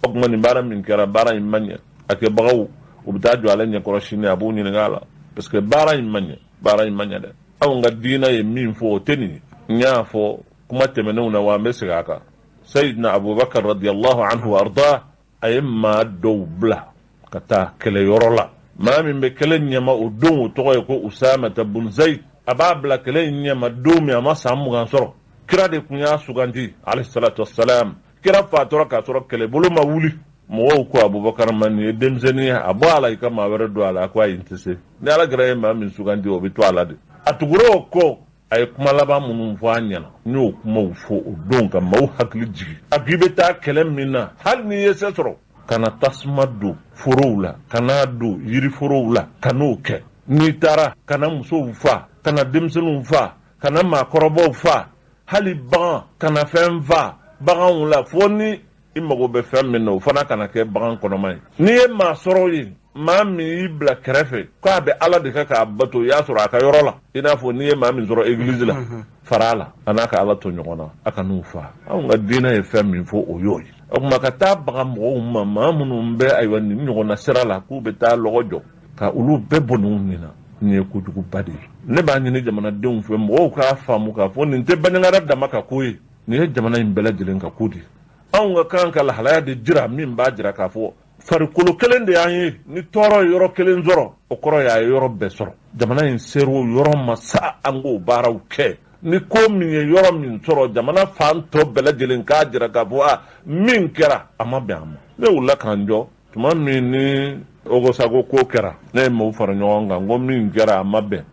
H: O tuma nin baara min kɛra, baara in ma ɲɛ. A kɛbagaw u bɛ taa jɔ ale ɲɛkɔrɔ sini, a b'u ɲininka a la, parce que baara in ma ɲɛ, baara in ma ɲɛ dɛ. Anw ka diinɛ ye min fɔ, o tɛ nin ye. N y'a fɔ kuma tɛmɛnenw na, wa an bɛ segin a kan. Sayidina Abubakar radiyallahu anhu wa arda, a ye maa dɔw bila ka taa kɛlɛyɔrɔ la. Maa min bɛ kɛlɛ ɲɛma o don, o tɔgɔ ye ko Usamata bun Zayid. A b'a bila kɛlɛ in ɲɛma don min, a ma san 20 sɔrɔ. Kira de tun y'a suganti alayhi salatu wassalam. Kira fatura k'a sɔrɔ kɛlɛbolo ma wuli. Mɔgɔw ko Abubakar ma, nin ye denmisɛnnin ye, a bɔ a la, i ka maa wɛrɛ don a la. A ko ayi, n tɛ se. Ni Ala kɛra ye maa min suganti, o bɛ to a la de. A tugura o kɔ, a ye kuma laban minnu fɔ an ɲɛna, n y'o kumaw fɔ o don ka maaw hakili jigin. A k'i bɛ taa kɛlɛ min na, hali n'i ye se sɔrɔ, kana tasuma don forow la, kana don yiriforow la, kan'o kɛ. N'i taara, kana musow fa, kana denmisɛnninw fa, kana maakɔrɔbaw fa, hali bagan kana fɛn fa baganw la, fo ni i mago bɛ fɛn min na, o fana kana kɛ bagan kɔnɔma ye. N'i ye maa sɔrɔ yen, maa min y'i bila kɛrɛfɛ k'a bɛ Ala de kɛ k'a bato, i y'a sɔrɔ a ka yɔrɔ la, i n'a fɔ n'i ye maa min sɔrɔ egilizi la, fara a la, a n'a ka Ala to ɲɔgɔn na, a ka n'u fa. Anw ka diinɛ ye fɛn min fɔ, o y'o ye. O tuma ka taa baga mɔgɔw ma, maa minnu bɛ ayiwa nin ɲɔgɔnna sira la, k'u bɛ taa lɔgɔ jɔ ka olu bɛɛ bɔnɛ u nin na, nin ye kojuguba de ye. Ne b'a ɲini jamanadenw fɛ, mɔgɔw k'a faamu k'a fɔ nin tɛ Banjagara dama ka ko ye, nin ye jamana in bɛɛ lajɛlen ka ko de ye. Anw ka kan ka lahalaya de jira min b'a jira k'a fɔ farikolo kelen de y'an ye. Ni tɔɔrɔ ye yɔrɔ kelen sɔrɔ, o kɔrɔ y'a ye yɔrɔ bɛɛ sɔrɔ. Jamana in ser'o yɔrɔ ma sa, an k'o baaraw kɛ. Ni ko min ye yɔrɔ min sɔrɔ, jamana fan tɔ bɛɛ lajɛlen k'a jira k'a fɔ a min kɛra a ma bɛn a ma. Ne wulila k'an jɔ tuma min ni Ogosago ko kɛra, ne ye maaw fara ɲɔgɔn kan, ko min kɛra a ma bɛn.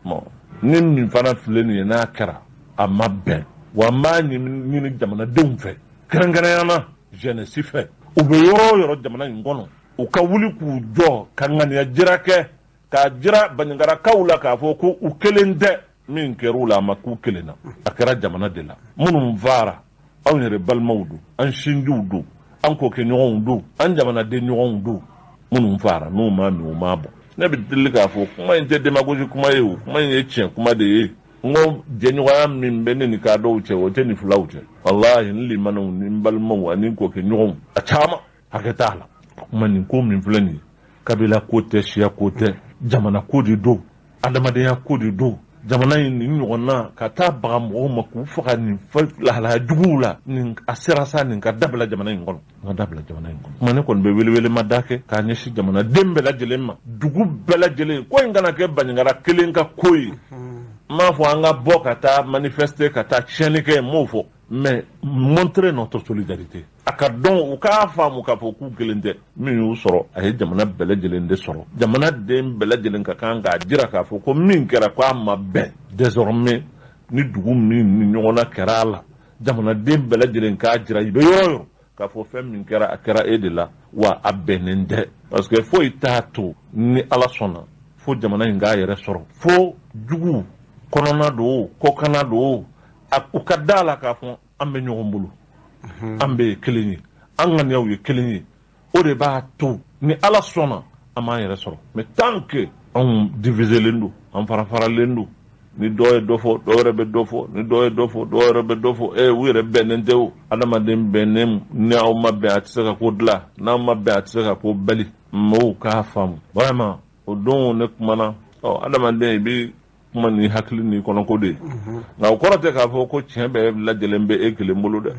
H: Ni min fana filɛ nin ye, n'a kɛra a ma bɛn. Wa n b'a ɲini jamanadenw fɛ, kɛrɛnkɛrɛnnenya na jeunesse fɛ, u bɛ yɔrɔ o yɔrɔ jamana in kɔnɔ, u ka wuli k'u jɔ ka ŋaniya jira kɛ, k'a jira Banjagarakaw la k'a fɔ ko u kelen tɛ. Min kɛra u la, a ma k'u kelen na, a kɛra jamana de la. Minnu faara, anw yɛrɛ balimaw don, an sinjiw don, an kɔkɛɲɔgɔnw don, an jamanaden ɲɔgɔnw don. Minnu faara, n'u m'a min, u m'a bɔ. Ne bɛ deli k'a fɔ, kuma in tɛ démagogie kuma ye o, kuma in ye tiɲɛ kuma de ye. N ko jɛɲɔgɔnya min bɛ ne ni kadɔw cɛ, o tɛ ni filaw cɛ. Walahi, n limanaw ni n balimaw ani n kɔkɛɲɔgɔnw, a caman hakɛ t'a la. Kuma nin ko min filɛ nin ye, kabila ko tɛ, siya ko tɛ, jamana ko de don, adamadenya ko de don. Jamana in nin ɲɔgɔnna ka taa baga mɔgɔw ma k'u faga nin lahalaya juguw la, nin a sera sa, nin ka dabila jamana in kɔnɔ, ka dabila jamana in kɔnɔ. Kuma ne kɔni bɛ welewele ma da kɛ k'a ɲɛsin jamanaden bɛɛ lajɛlen ma, dugu bɛɛ lajɛlen. Ko in kana kɛ Banjagara kelen ka ko ye. N m'a fɔ an ka bɔ ka taa manifester, ka taa tiɲɛni kɛ, n m'o fɔ, mais montrer notre solidarité. A ka dɔn, u k'a faamu k'a fɔ k'u kelen tɛ. Min y'u sɔrɔ, a ye jamana bɛɛ lajɛlen de sɔrɔ. Jamanaden bɛɛ lajɛlen ka kan k'a jira k'a fɔ ko min kɛra, k'a ma bɛn. Désormais, ni dugu min ni ɲɔgɔnna kɛra a la, jamanaden bɛɛ lajɛlen k'a jira i bɛ yɔrɔ o yɔrɔ k'a fɔ fɛn min kɛra, a kɛra e de la, wa a bɛnnen tɛ. Parce que foyi t'a to ni Ala sɔnna fo jamana in k'a yɛrɛ sɔrɔ. Fo jugu kɔnɔna don, kɔkanna don, u ka da la k'a fɔ An bɛ ɲɔgɔn bolo, an bɛɛ ye kelen ye, an ŋaniyaw ye kelen ye. O de b'a to ni Ala sɔnna, an b'an yɛrɛ sɔrɔ. Mais tant que anw diviselen don, an fara faralen don, ni dɔ ye dɔ fɔ, dɔ wɛrɛ bɛ dɔ fɔ, ni dɔ ye dɔ fɔ, dɔ wɛrɛ bɛ dɔ fɔ, u yɛrɛ bɛnnen tɛ. O adamaden bɛnnen, ni aw ma bɛn, a tɛ se ka ko dilan. N'aw ma bɛn, a tɛ se ka ko bali. Mɔgɔw k'a faamu vraiment. O don ne kumana, ɔ, adamaden, i bɛ kuma ni hakili ni kɔnɔko de ye. Nka o kɔrɔ tɛ k'a fɔ ko tiɲɛ bɛɛ lajɛlen bɛ e kelen bolo dɛ.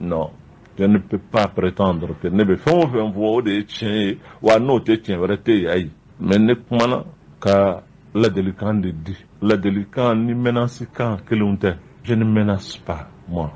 H: Non, je ne peux pas prétendre que ne bɛ fɛn o fɛn fɔ, o de ye tiɲɛ ye, wa n'o tɛ, tiɲɛ wɛrɛ tɛ yen. Ayi, mais ne kumana ka ladilikan de di. Ladilikan ni menace kan kelenw tɛ. Je ne menace pas, moi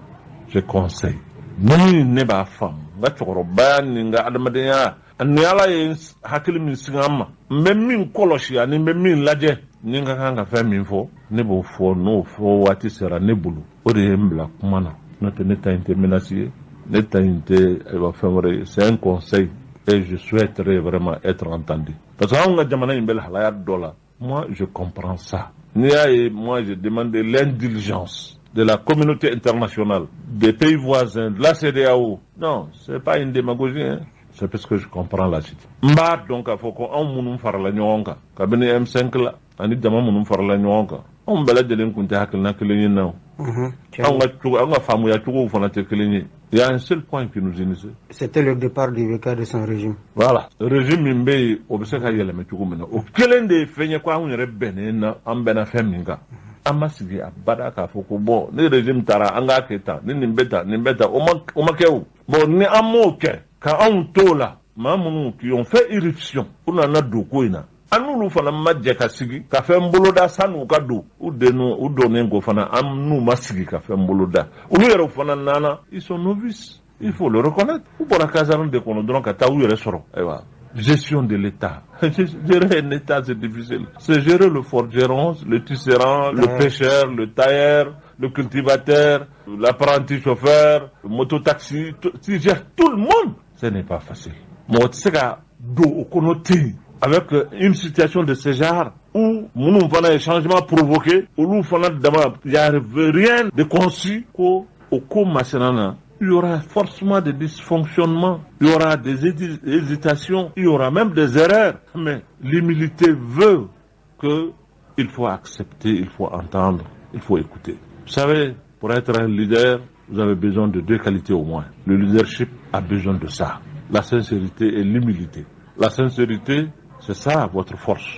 H: je conseille. Ni ne b'a faamu, n ka cɛkɔrɔbaya ni n ka adamadenya ni Ala ye hakili min sigi an ma, n bɛ min kɔlɔsi ani n bɛ min lajɛ, ni n ka kan ka fɛn min fɔ, ne b'o fɔ n'o fɔ waati sera ne bolo. O de ye n bila kuma na. N'o tɛ, ne ta in tɛ menace ye, ne ta in tɛ, ayiwa, fɛn wɛrɛ ye. C'est un conseil et je souhaiterais vraiment être entendu, parce que anw ka jamana in bɛ lahalaya dɔ la. Moi, je comprends ça. N'i y'a ye, moi, j'ai demandé l'indulgence de la communauté internationale, des pays voisins, de la CEDEAO. Non, c'est pas une démagogie, hein. C'est parce que je comprends la situation. N b'a dɔn k'a fɔ ko anw minnu farala ɲɔgɔn kan kabini M5 la, ani jama minnu farala ɲɔgɔn kan, anw bɛɛ lajɛlen kun tɛ hakilina kelen ye na o. Anw ka cogo, anw ka faamuya cogow fana tɛ kelen ye. Il y a un seul point qui nous unissait.
I: C'était le départ du VK de son régime.
H: Voilà. Régime min bɛ yen, o bɛ se ka yɛlɛma cogo min na. O kelen de ye fɛn ye ko anw yɛrɛ bɛnnen na, an bɛnna fɛn min kan. An ma sigi a bada k'a fɔ ko bon, ni régime taara, an k'a kɛ tan, ni nin bɛ tan, nin bɛ tan. O ma kɛ o. Bon, ni an m'o kɛ, ka anw t'o la, maa minnu qui ont fait irruption, u nana don ko in na, an n'olu fana ma jɛ ka sigi ka fɛn boloda san'u ka don. U den u donnen ko fana, an n'u ma sigi ka fɛn boloda. Olu yɛrɛ fana nana, ils sont novices, il faut le reconnaître. U bɔra caserne de kɔnɔ dɔrɔn ka taa u yɛrɛ sɔrɔ. Ayiwa, gestion de l'État. Gérer un État, c'est difficile. C'est gérer le forgeron, le tisserand, le pêcheur, le tailleur, le cultivateur, l'apprenti chauffeur, le mototaxi. Tu gères tout le monde. Ce n'est pas facile. Mɔgɔ tɛ se ka don o kɔnɔ ten avec une situation de ce genre où minnu fana ye changement provoqué, olu fana dama, il y a rien de conçu ko o ko masina na. Il y aura forcément des dysfonctionnements, il y aura des hésitations, il y aura même des erreurs. Mais l'humilité veut que il faut accepter, il faut entendre, il faut écouter. Vous savez, pour être un leader, vous avez besoin de deux qualités au moins. Le leadership a besoin de ça. La sincérité et l'humilité. La sincérité, c'est ça votre force.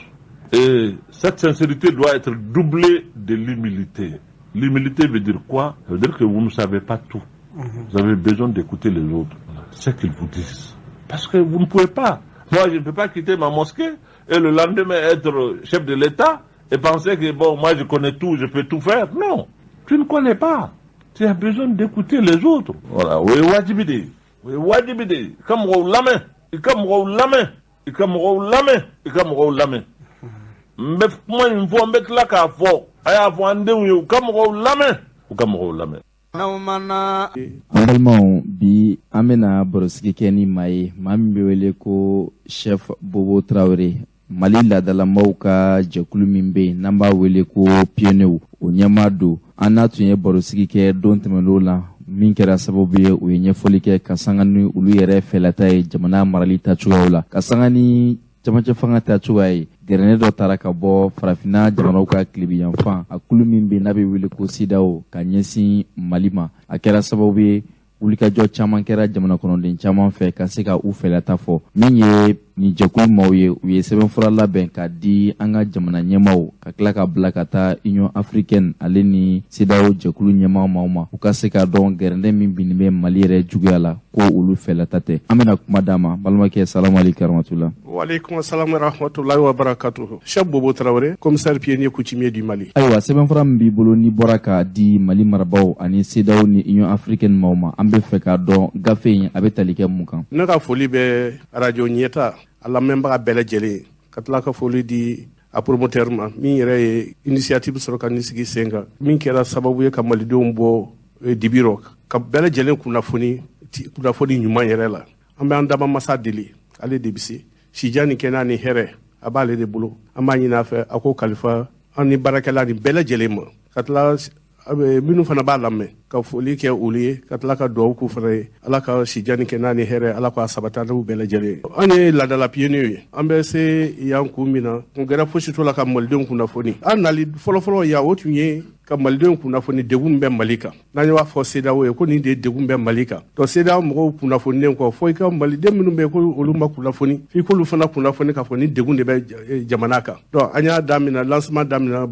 H: Et cette sincérité doit être doublée de l'humilité. L'humilité veut dire quoi? Ça veut dire que vous ne savez pas tout. Vous avez besoin d'écouter les autres, ce qu'ils vous disent. Parce que vous ne pouvez pas. Moi, je ne peux pas quitter ma mosquée et le lendemain être chef de l'État et penser que, bon, moi, je connais tout, je peux tout faire. Non, tu ne connais pas. Tu as besoin d'écouter les autres. Voilà. O ye wajibi de ye. O ye wajibi de ye. I ka mɔgɔw lamɛn. I ka mɔgɔw lamɛn. I ka mɔgɔw lamɛn. I ka mɔgɔw lamɛn. N bɛ kuma in fɔ, n bɛ tila k'a fɔ. A y'a fɔ an denw ye, u ka mɔgɔw lamɛn. U ka mɔgɔw lamɛn.
A: An balimaw, bi an bena barosigi kɛ ni maa ye, maa min bɛ wele ko Chef Bobo Tarawele. Mali ladalamaw ka jɛkulu min bɛ yen n'an b'a wele ko pionniers, o ɲɛmaa don. An n'a tun ye barosigi kɛ don tɛmɛnlenw la, min kɛra sababu ye u ye ɲɛfɔli kɛ ka sanga ni olu yɛrɛ fɛlata ye jamana marali tacogoyaw la, ka sanga ni camancɛ fanga tacogoya ye. Gɛrɛnɛ dɔ taara ka bɔ Farafinna jamanaw ka tilebiyanfan, a kulu min bɛ n'a bɛ wele ko CEDEAO, ka ɲɛsin Mali ma. A kɛra sababu ye wulikajɔ caman kɛra jamana kɔnɔden caman fɛ ka se ka u fɛlata fɔ. Min ye nin jɛkulu maaw ye, u ye sɛbɛnfura labɛn ka di an ka jamana ɲɛmaw, ka tila ka bila ka taa Union africaine ale ni CEDEAO jɛkulu ɲɛmaa maaw ma, u ka se k'a dɔn gɛrɛndɛ min binnen bɛ Mali yɛrɛ juguya la, ko olu fɛlata tɛ. An bɛna kuma d'a ma. Balimakɛ, salamu aleykum warahmatula.
J: Waaleykum assalam wa rahmatullahi wa barakatuhu. Chef Bobo Traoré, commissaire pionnier coutumier du Mali.
A: Ayiwa, sɛbɛnfura min b'i bolo n'i bɔra k'a di Mali marabaw ani CEDEAO ni Union africaine maaw ma, an bɛ fɛ k'a dɔn gafe in a bɛ tali kɛ mun kan?
J: Ne ka foli bɛ radio Ɲɛta a lamɛnbaga bɛɛ lajɛlen, ka tila ka foli di a promoteur ma, min yɛrɛ ye initiative sɔrɔ ka nin sigi sen kan, min kɛra sababu ye ka malidenw bɔ dibi rɔ, ka bɛɛ lajɛlen kunnafoni, kunnafoni ɲuman yɛrɛ la. An bɛ an daba masa deli, ale de bɛ se sijan ni kɛnɛya ni hɛrɛ, a b'ale de bolo. An b'a ɲini a fɛ a k'o kalifa an ni baarakɛla ni bɛɛ lajɛlen ma, ka tila minnu fana b'a lamɛn. Ka foli kɛ olu ye, ka tila ka dugawu k'u fana ye. Ala ka sijan ni kɛnɛya ni hɛrɛ, Ala k'a sabati an n'u bɛɛ lajɛlen ye. An ye laadala pionniers ye. An bɛ se yan kun min na, kun gɛrɛ fosi t'o la ka malidenw kunnafoni. An nali fɔlɔfɔlɔ yan, o tun ye ka malidenw kunnafoni degun bɛ Mali kan. N'an y'a fɔ CEDEAO ye ko nin de ye degun bɛ Mali kan, donc CEDEAO mɔgɔw kunnafoninen kɔ, fo i ka maliden minnu bɛ yen ko olu ma kunnafoni, f'i k'olu fana kunnafoni k'a fɔ ni degun de bɛ jamana kan. Donc an y'a daminɛ, lancement daminɛ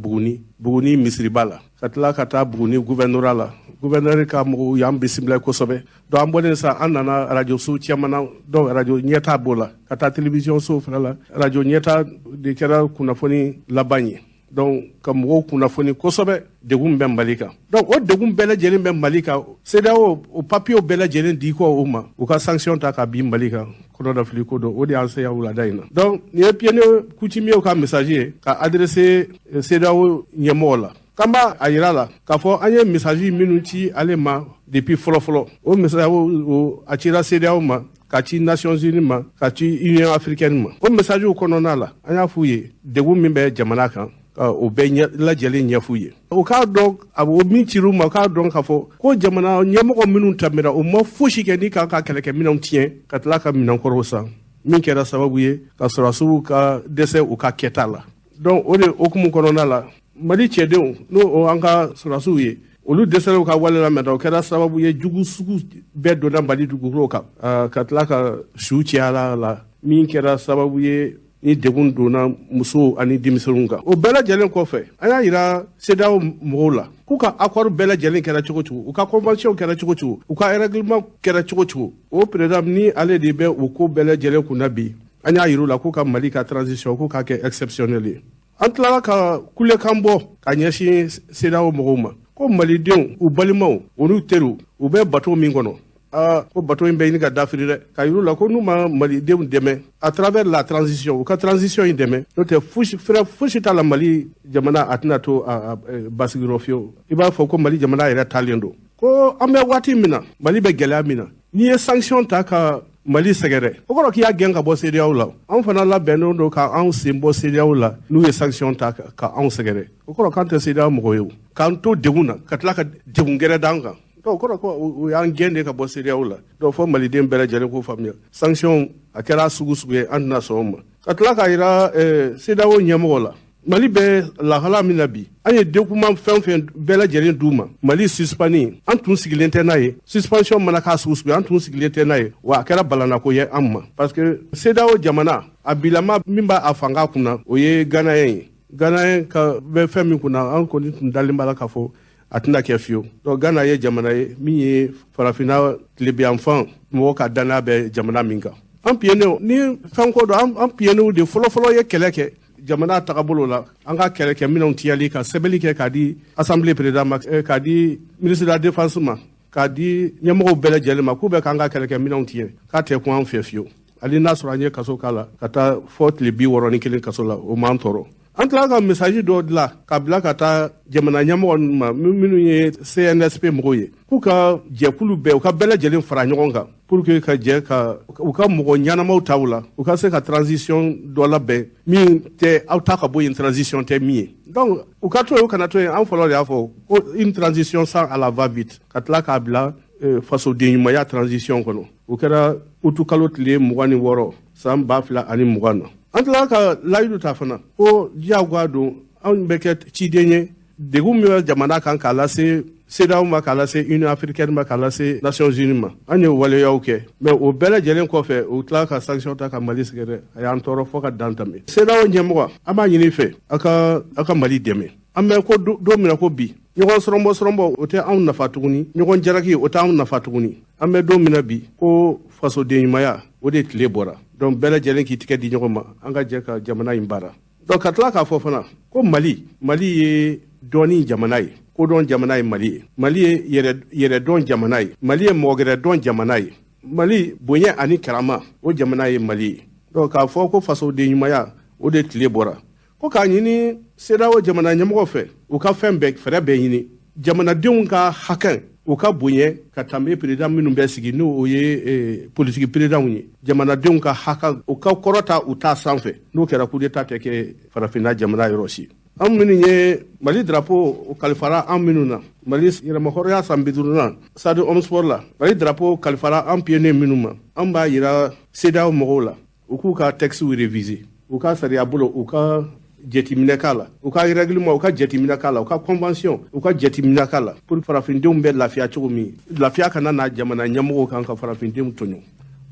J: Buguni misiriba la, ka tila ka taa Buguni gouvernorat la. Gouverneur ka mɔgɔw y'an bisimila kosɛbɛ. Donc an bɔlen sa, an nana radio so caman na. Donc radio Ɲɛta b'o la, ka taa télévision so fana la. Radio Ɲɛta de kɛra kunnafoni laban ye. Donc ka mɔgɔw kunnafoni kosɛbɛ degun bɛ Mali kan. Donc o degun bɛɛ lajɛlen bɛ Mali kan, CEDEAO o papiyew bɛɛ lajɛlen di kɔ o ma, u ka sanction ta ka bin Mali kan, kɔnɔdafili ko don. O de y'an se yan wulada in na. Donc nin ye pionnier coutumier ka message ye ka adressé CEDEAO ɲɛmɔgɔ la, k'an b'a a yira la k'a fɔ an ye message minnu ci ale ma depuis fɔlɔ-fɔlɔ. O message o, a cira CEDEAO ma, ka ci Nations Unies ma, ka ci Union africaine ma. O message kɔnɔna la, an y'a f'u ye degun min bɛ jamana kan, ka o bɛɛ lajɛlen ɲɛf'u ye. O k'a dɔn a o min cir'u ma, o k'a dɔn k'a fɔ ko jamana ɲɛmɔgɔ minnu tɛmɛra, o ma fosi kɛ ni k'an ka kɛlɛkɛminɛnw tiɲɛ, ka tila ka minɛnkɔrɔw san, min kɛra sababu ye ka sɔrɔdasiw ka dɛsɛ u ka kɛta la. Donc o de hukumu kɔnɔna la, Mali cɛdenw, n'o o an ka sɔrɔdasiw ye, olu dɛsɛra u ka wale la mɛ. O kɛra sababu ye jugu sugu bɛɛ donna Mali dugukolo kan, ka tila ka su cayara la, min kɛra sababu ye ni degun donna musow ani denmisɛnninw kan. O bɛɛ lajɛlen kɔfɛ, an y'a yira CEDEAO mɔgɔw la k'u ka accord bɛɛ lajɛlen kɛra cogo cogo, u ka convention kɛra cogo cogo, u ka règlement kɛra cogo cogo, o président ni ale de bɛ o ko bɛɛ lajɛlen kunna bi, an y'a yir'u la k'u ka Mali ka transition, k'u k'a kɛ exceptionnel ye. An tilala ka kulekan bɔ ka ɲɛsin CEDEAO mɔgɔw ma ko malidenw, u balimaw, u n'u teriw, u bɛ bateau min kɔnɔ, aa, ko bateau in bɛ ɲini ka dafiri dɛ, ka yir'u la ko n'u ma malidenw dɛmɛ à travers la transition, u ka transition in dɛmɛ, n'o tɛ fosi, fɛrɛ fosi t'a la, Mali jamana a tɛna to a basigiyɔrɔ fiyewu. I b'a fɔ ko Mali jamana yɛrɛ taalen don, ko an bɛ waati min na, Mali bɛ gɛlɛya min na, n'i ye sanction ta ka Mali sɛgɛrɛ, o kɔrɔ k'i y'a gɛn ka bɔ CEDEAO la. Anw fana labɛnnen don ka anw sen bɔ CEDEAO la. N'u ye sanction ta ka anw sɛgɛrɛ, o kɔrɔ k'an tɛ CEDEAO mɔgɔ ye o. K'an to degun na, ka tila ka degun gɛrɛ d'an kan, donc o kɔrɔ ko u y'an gɛn de ka bɔ CEDEAO la. Donc fɔ maliden bɛɛ lajɛlen k'o faamuya, sanction a kɛra sugu sugu ye, an tɛna sɔn o ma. Ka tila k'a yira CEDEAO ɲɛmɔgɔ la, Mali bɛ lahala min na bi, an ye document fɛn fɛn bɛɛ lajɛlen d'u ma, Mali suspendu, an tun sigilen tɛ n'a ye. Suspension mana k'a sugu sugu ye, an tun sigilen tɛ n'a ye, wa a kɛra balanako ye an ma, parce que CEDEAO jamana a bilama min b'a a fanga kunna, o ye Ghanéen ye. Ghanéen ka bɛ fɛn min kunna, an kɔni tun dalen b'a la k'a fɔ a tɛna kɛ fiyewu. Donc Ghana ye jamana ye min ye farafinna tilebiyanfan mɔgɔ ka danaya bɛ jamana min kan. An pionniers ni fɛn ko don, an pionniers de fɔlɔfɔlɔ ye kɛlɛ kɛ jamana tagabolo la. An ka kɛlɛkɛminɛnw tiyali, ka sɛbɛnni kɛ k'a di assemblée président ma, k'a di ministre de la défense ma, k'a di ɲɛmɔgɔw bɛɛ lajɛlen ma, k'u bɛ k'an ka kɛlɛkɛminɛnw tiɲɛ, k'a tɛ kun an fɛ fiyewu. Hali n'a sɔrɔ an ye kaso k'a la ka taa fɔ tile 61 kaso la, o m'an tɔɔrɔ. An tilala ka message dɔ dilan ka bila ka taa jamana ɲɛmɔgɔ ninnu ma, minnu ye CNSP mɔgɔw ye, k'u ka jɛkulu bɛɛ, u ka bɛɛ lajɛlen fara ɲɔgɔn kan pour que ka jɛ ka u ka mɔgɔ ɲɛnamaw ta u la, u ka se ka transition dɔ labɛn min tɛ aw ta ka bɔ yen, transition tɛ min ye. Donc u ka to yen, u kana to yen, an fɔlɔ de y'a fɔ ko une transition sans à la va-vite, ka tila k'a bila fasoden ɲumanya transition kɔnɔ. O kɛra utukalo tile 26 san 2020 na. An tilala ka layidu ta fana ko diyagoya don, anw bɛ kɛ ciden ye degun min bɛ jamana kan, k'a lase CEDEAO ma, k'a lase Union africaine ma, k'a lase Nations Unies ma. An ye waleyaw kɛ, mais o bɛɛ lajɛlen kɔfɛ, u tilala ka sanction ta ka Mali sɛgɛrɛ. A y'an tɔɔrɔ fɔ ka dan tɛmɛ. CEDEAO ɲɛmɔgɔ, an b'a ɲini fɛ aw ka Mali dɛmɛ. An bɛ ko don min na ko bi, ɲɔgɔn sɔrɔnbɔ sɔrɔnbɔ, o tɛ anw nafa tuguni. Ɲɔgɔn jalaki, o tɛ anw nafa tuguni. An bɛ don min na bi, ko fasoden ɲumanya, o de tile bɔra. Donc bɛɛ lajɛlen k'i tigɛ di ɲɔgɔn ma, an ka jɛ ka jamana in baara. Donc ka tila k'a fɔ fana ko Mali ye dɔɔni jamana ye, kodɔn jamana ye Mali ye, Mali ye yɛrɛdɔn jamana ye, Mali ye mɔgɔgɛrɛdɔn jamana ye, Mali bonya ani karama, o jamana ye Mali ye. Donc k'a fɔ ko fasoden ɲumanya, o de tile bɔra, ko k'a ɲini CEDEAO jamana ɲɛmɔgɔ fɛ, u ka fɛn bɛɛ fɛɛrɛ bɛɛ ɲini jamanadenw ka hakɛ u ka bonya ka tɛmɛ président minnu bɛ sigi, n'o o ye politiki présidentw ye. Jamanadenw ka hakɛ, u ka kɔrɔta u t'a sanfɛ. N'o kɛra, coup d'état tɛ kɛ farafinna jamana yɔrɔ si. An minnu ye Mali drapeau o kalifara an minnu na, Mali yɛrɛmahɔrɔnya san 50nan stade Omnisport la, Mali drapeau kalifara an pionnier minnu ma, an b'a yira CEDEAO mɔgɔw la, u k'u ka texte réviser, u ka sariya bolo, u ka jateminɛ k'a la, u ka règlement, u ka jateminɛ k'a la, u ka convention, u ka jateminɛ k'a la, pour farafindenw bɛ lafiya cogo min, lafiya kana na jamana ɲɛmɔgɔw kan ka farafindenw tɔɲɔ.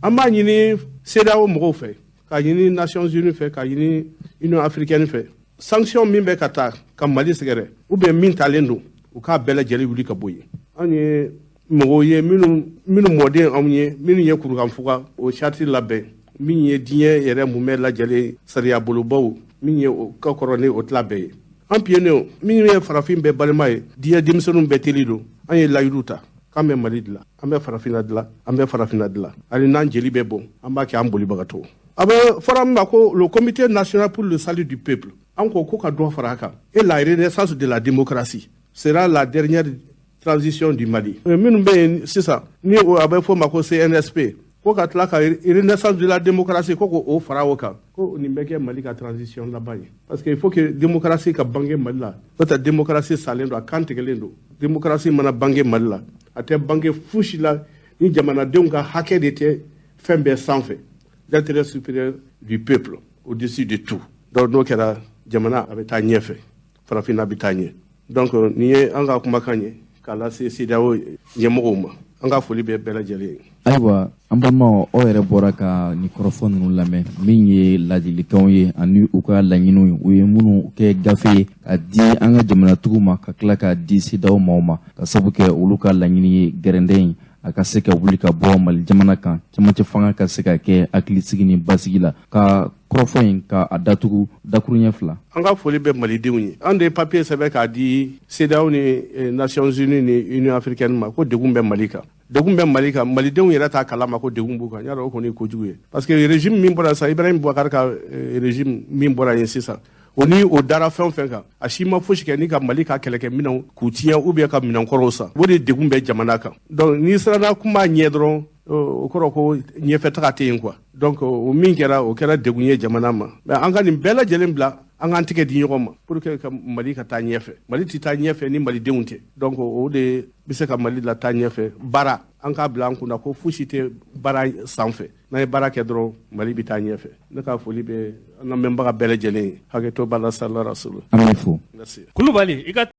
J: An b'a ɲini CEDEAO mɔgɔw fɛ, k'a ɲini Nations Unies fɛ, k'a ɲini Union africaine fɛ, sanction min bɛ ka taa ka Mali sɛgɛrɛ ou bien min talen don, u k'a bɛɛ lajɛlen wuli ka bɔ yen. An ye mɔgɔw ye minnu mɔden anw ye, minnu ye kurukanfuga o charte labɛn, min ye diɲɛ yɛrɛ mumɛ lajɛlen sariya bolobaw min ye o ka kɔrɔ ni o tila bɛɛ ye. An pionniers min ye farafin bɛɛ balima ye, diɲɛ denmisɛnninw bɛɛ teli don, an ye layidu ta k'an bɛ Mali dilan, an bɛ farafinna dilan, an bɛ farafinna dilan, hali n'an jeli bɛ bɔn, an b'a kɛ an bolibagatɔ. A bɛ fɔra min ma ko le comité national pour le salut du peuple, an ko ko ka dɔ fara a kan, et la renaissance de la démocratie sera la dernière transition du Mali. Minnu bɛ yen sisan ni a bɛ fɔ o ma ko CNSP, ko ka tila ka renaissance de la démocratie, ko k'o fara o kan, ko nin bɛ kɛ Mali ka transition laban ye, parce que il faut que démocratie ka bange Mali la, n'o tɛ démocratie salen don, a kan tigɛlen don. Démocratie mana bange Mali la, a tɛ bange fosi la ni jamanadenw ka hakɛ de tɛ fɛn bɛɛ sanfɛ, l'intérêt supérieur du peuple au-dessus de tout. Donc n'o kɛra, jamana a bɛ taa ɲɛfɛ, farafinna bɛ taa ɲɛ. Donc nin ye an ka kumakan ye k'a lase CEDEAO ɲɛmɔgɔw ma. An ka foli bɛ bɛɛ lajɛlen ye.
A: Ayiwa, an balimaw, aw yɛrɛ bɔra ka nin kɔrɔfɔ ninnu lamɛn, min ye ladilikanw ye ani u ka laɲiniw ye, u ye minnu kɛ gafe ye ka di an ka jamanatigiw ma, ka tila k'a di CEDEAO maaw ma, ka sabu kɛ olu ka laɲini ye gɛrɛndɛ in a ka se ka wuli ka bɔ Mali jamana kan, cɛmancɛ fanga ka se ka kɛ hakilisigi ni basigi la. Ka kɔrɔfɔ in ka a datugu dakuruɲɛ 2.
J: An ka foli bɛ malidenw ye. An de ye papier sɛbɛn k'a di CEDEAO ni Nations Unies ni Union africaine ma ko degun bɛ Mali kan. Degun bɛ Mali kan, malidenw yɛrɛ t'a kalama ko degun b'u kan. Y'a dɔn, o kɔni ye kojugu ye, parce que régime min bɔra sisan, Ibrahim Boubacar ka régime min bɔra yen sisan, o ni o dara fɛn o fɛn kan, a si ma fosi kɛ ni ka Mali ka kɛlɛkɛminɛnw k'u tiɲɛ ou bien ka minɛnkɔrɔw san. O de degun bɛ jamana kan. Donc n'i siranna kuma ɲɛ dɔrɔn, o kɔrɔ ko ɲɛfɛ taga tɛ yen quoi. Donc o min kɛra, o kɛra degun ye jamana ma. Mais an ka nin bɛɛ lajɛlen bila, an k'an tɛgɛ di ɲɔgɔn ma pour que ka Mali ka taa ɲɛfɛ. Mali tɛ taa ɲɛfɛ ni malidenw tɛ. Donc o de bɛ se ka Mali la taa ɲɛfɛ. Baara, an k'a bila an kunna ko fosi tɛ baara sanfɛ. N'an ye baara kɛ dɔrɔn, Mali bɛ taa ɲɛfɛ. Ne ka foli bɛ an lamɛnbaga bɛɛ lajɛlen ye. Hakɛto b'a la, sala rasulu.
A: An b'i fo.
J: Merci.
K: Kulubali, i ka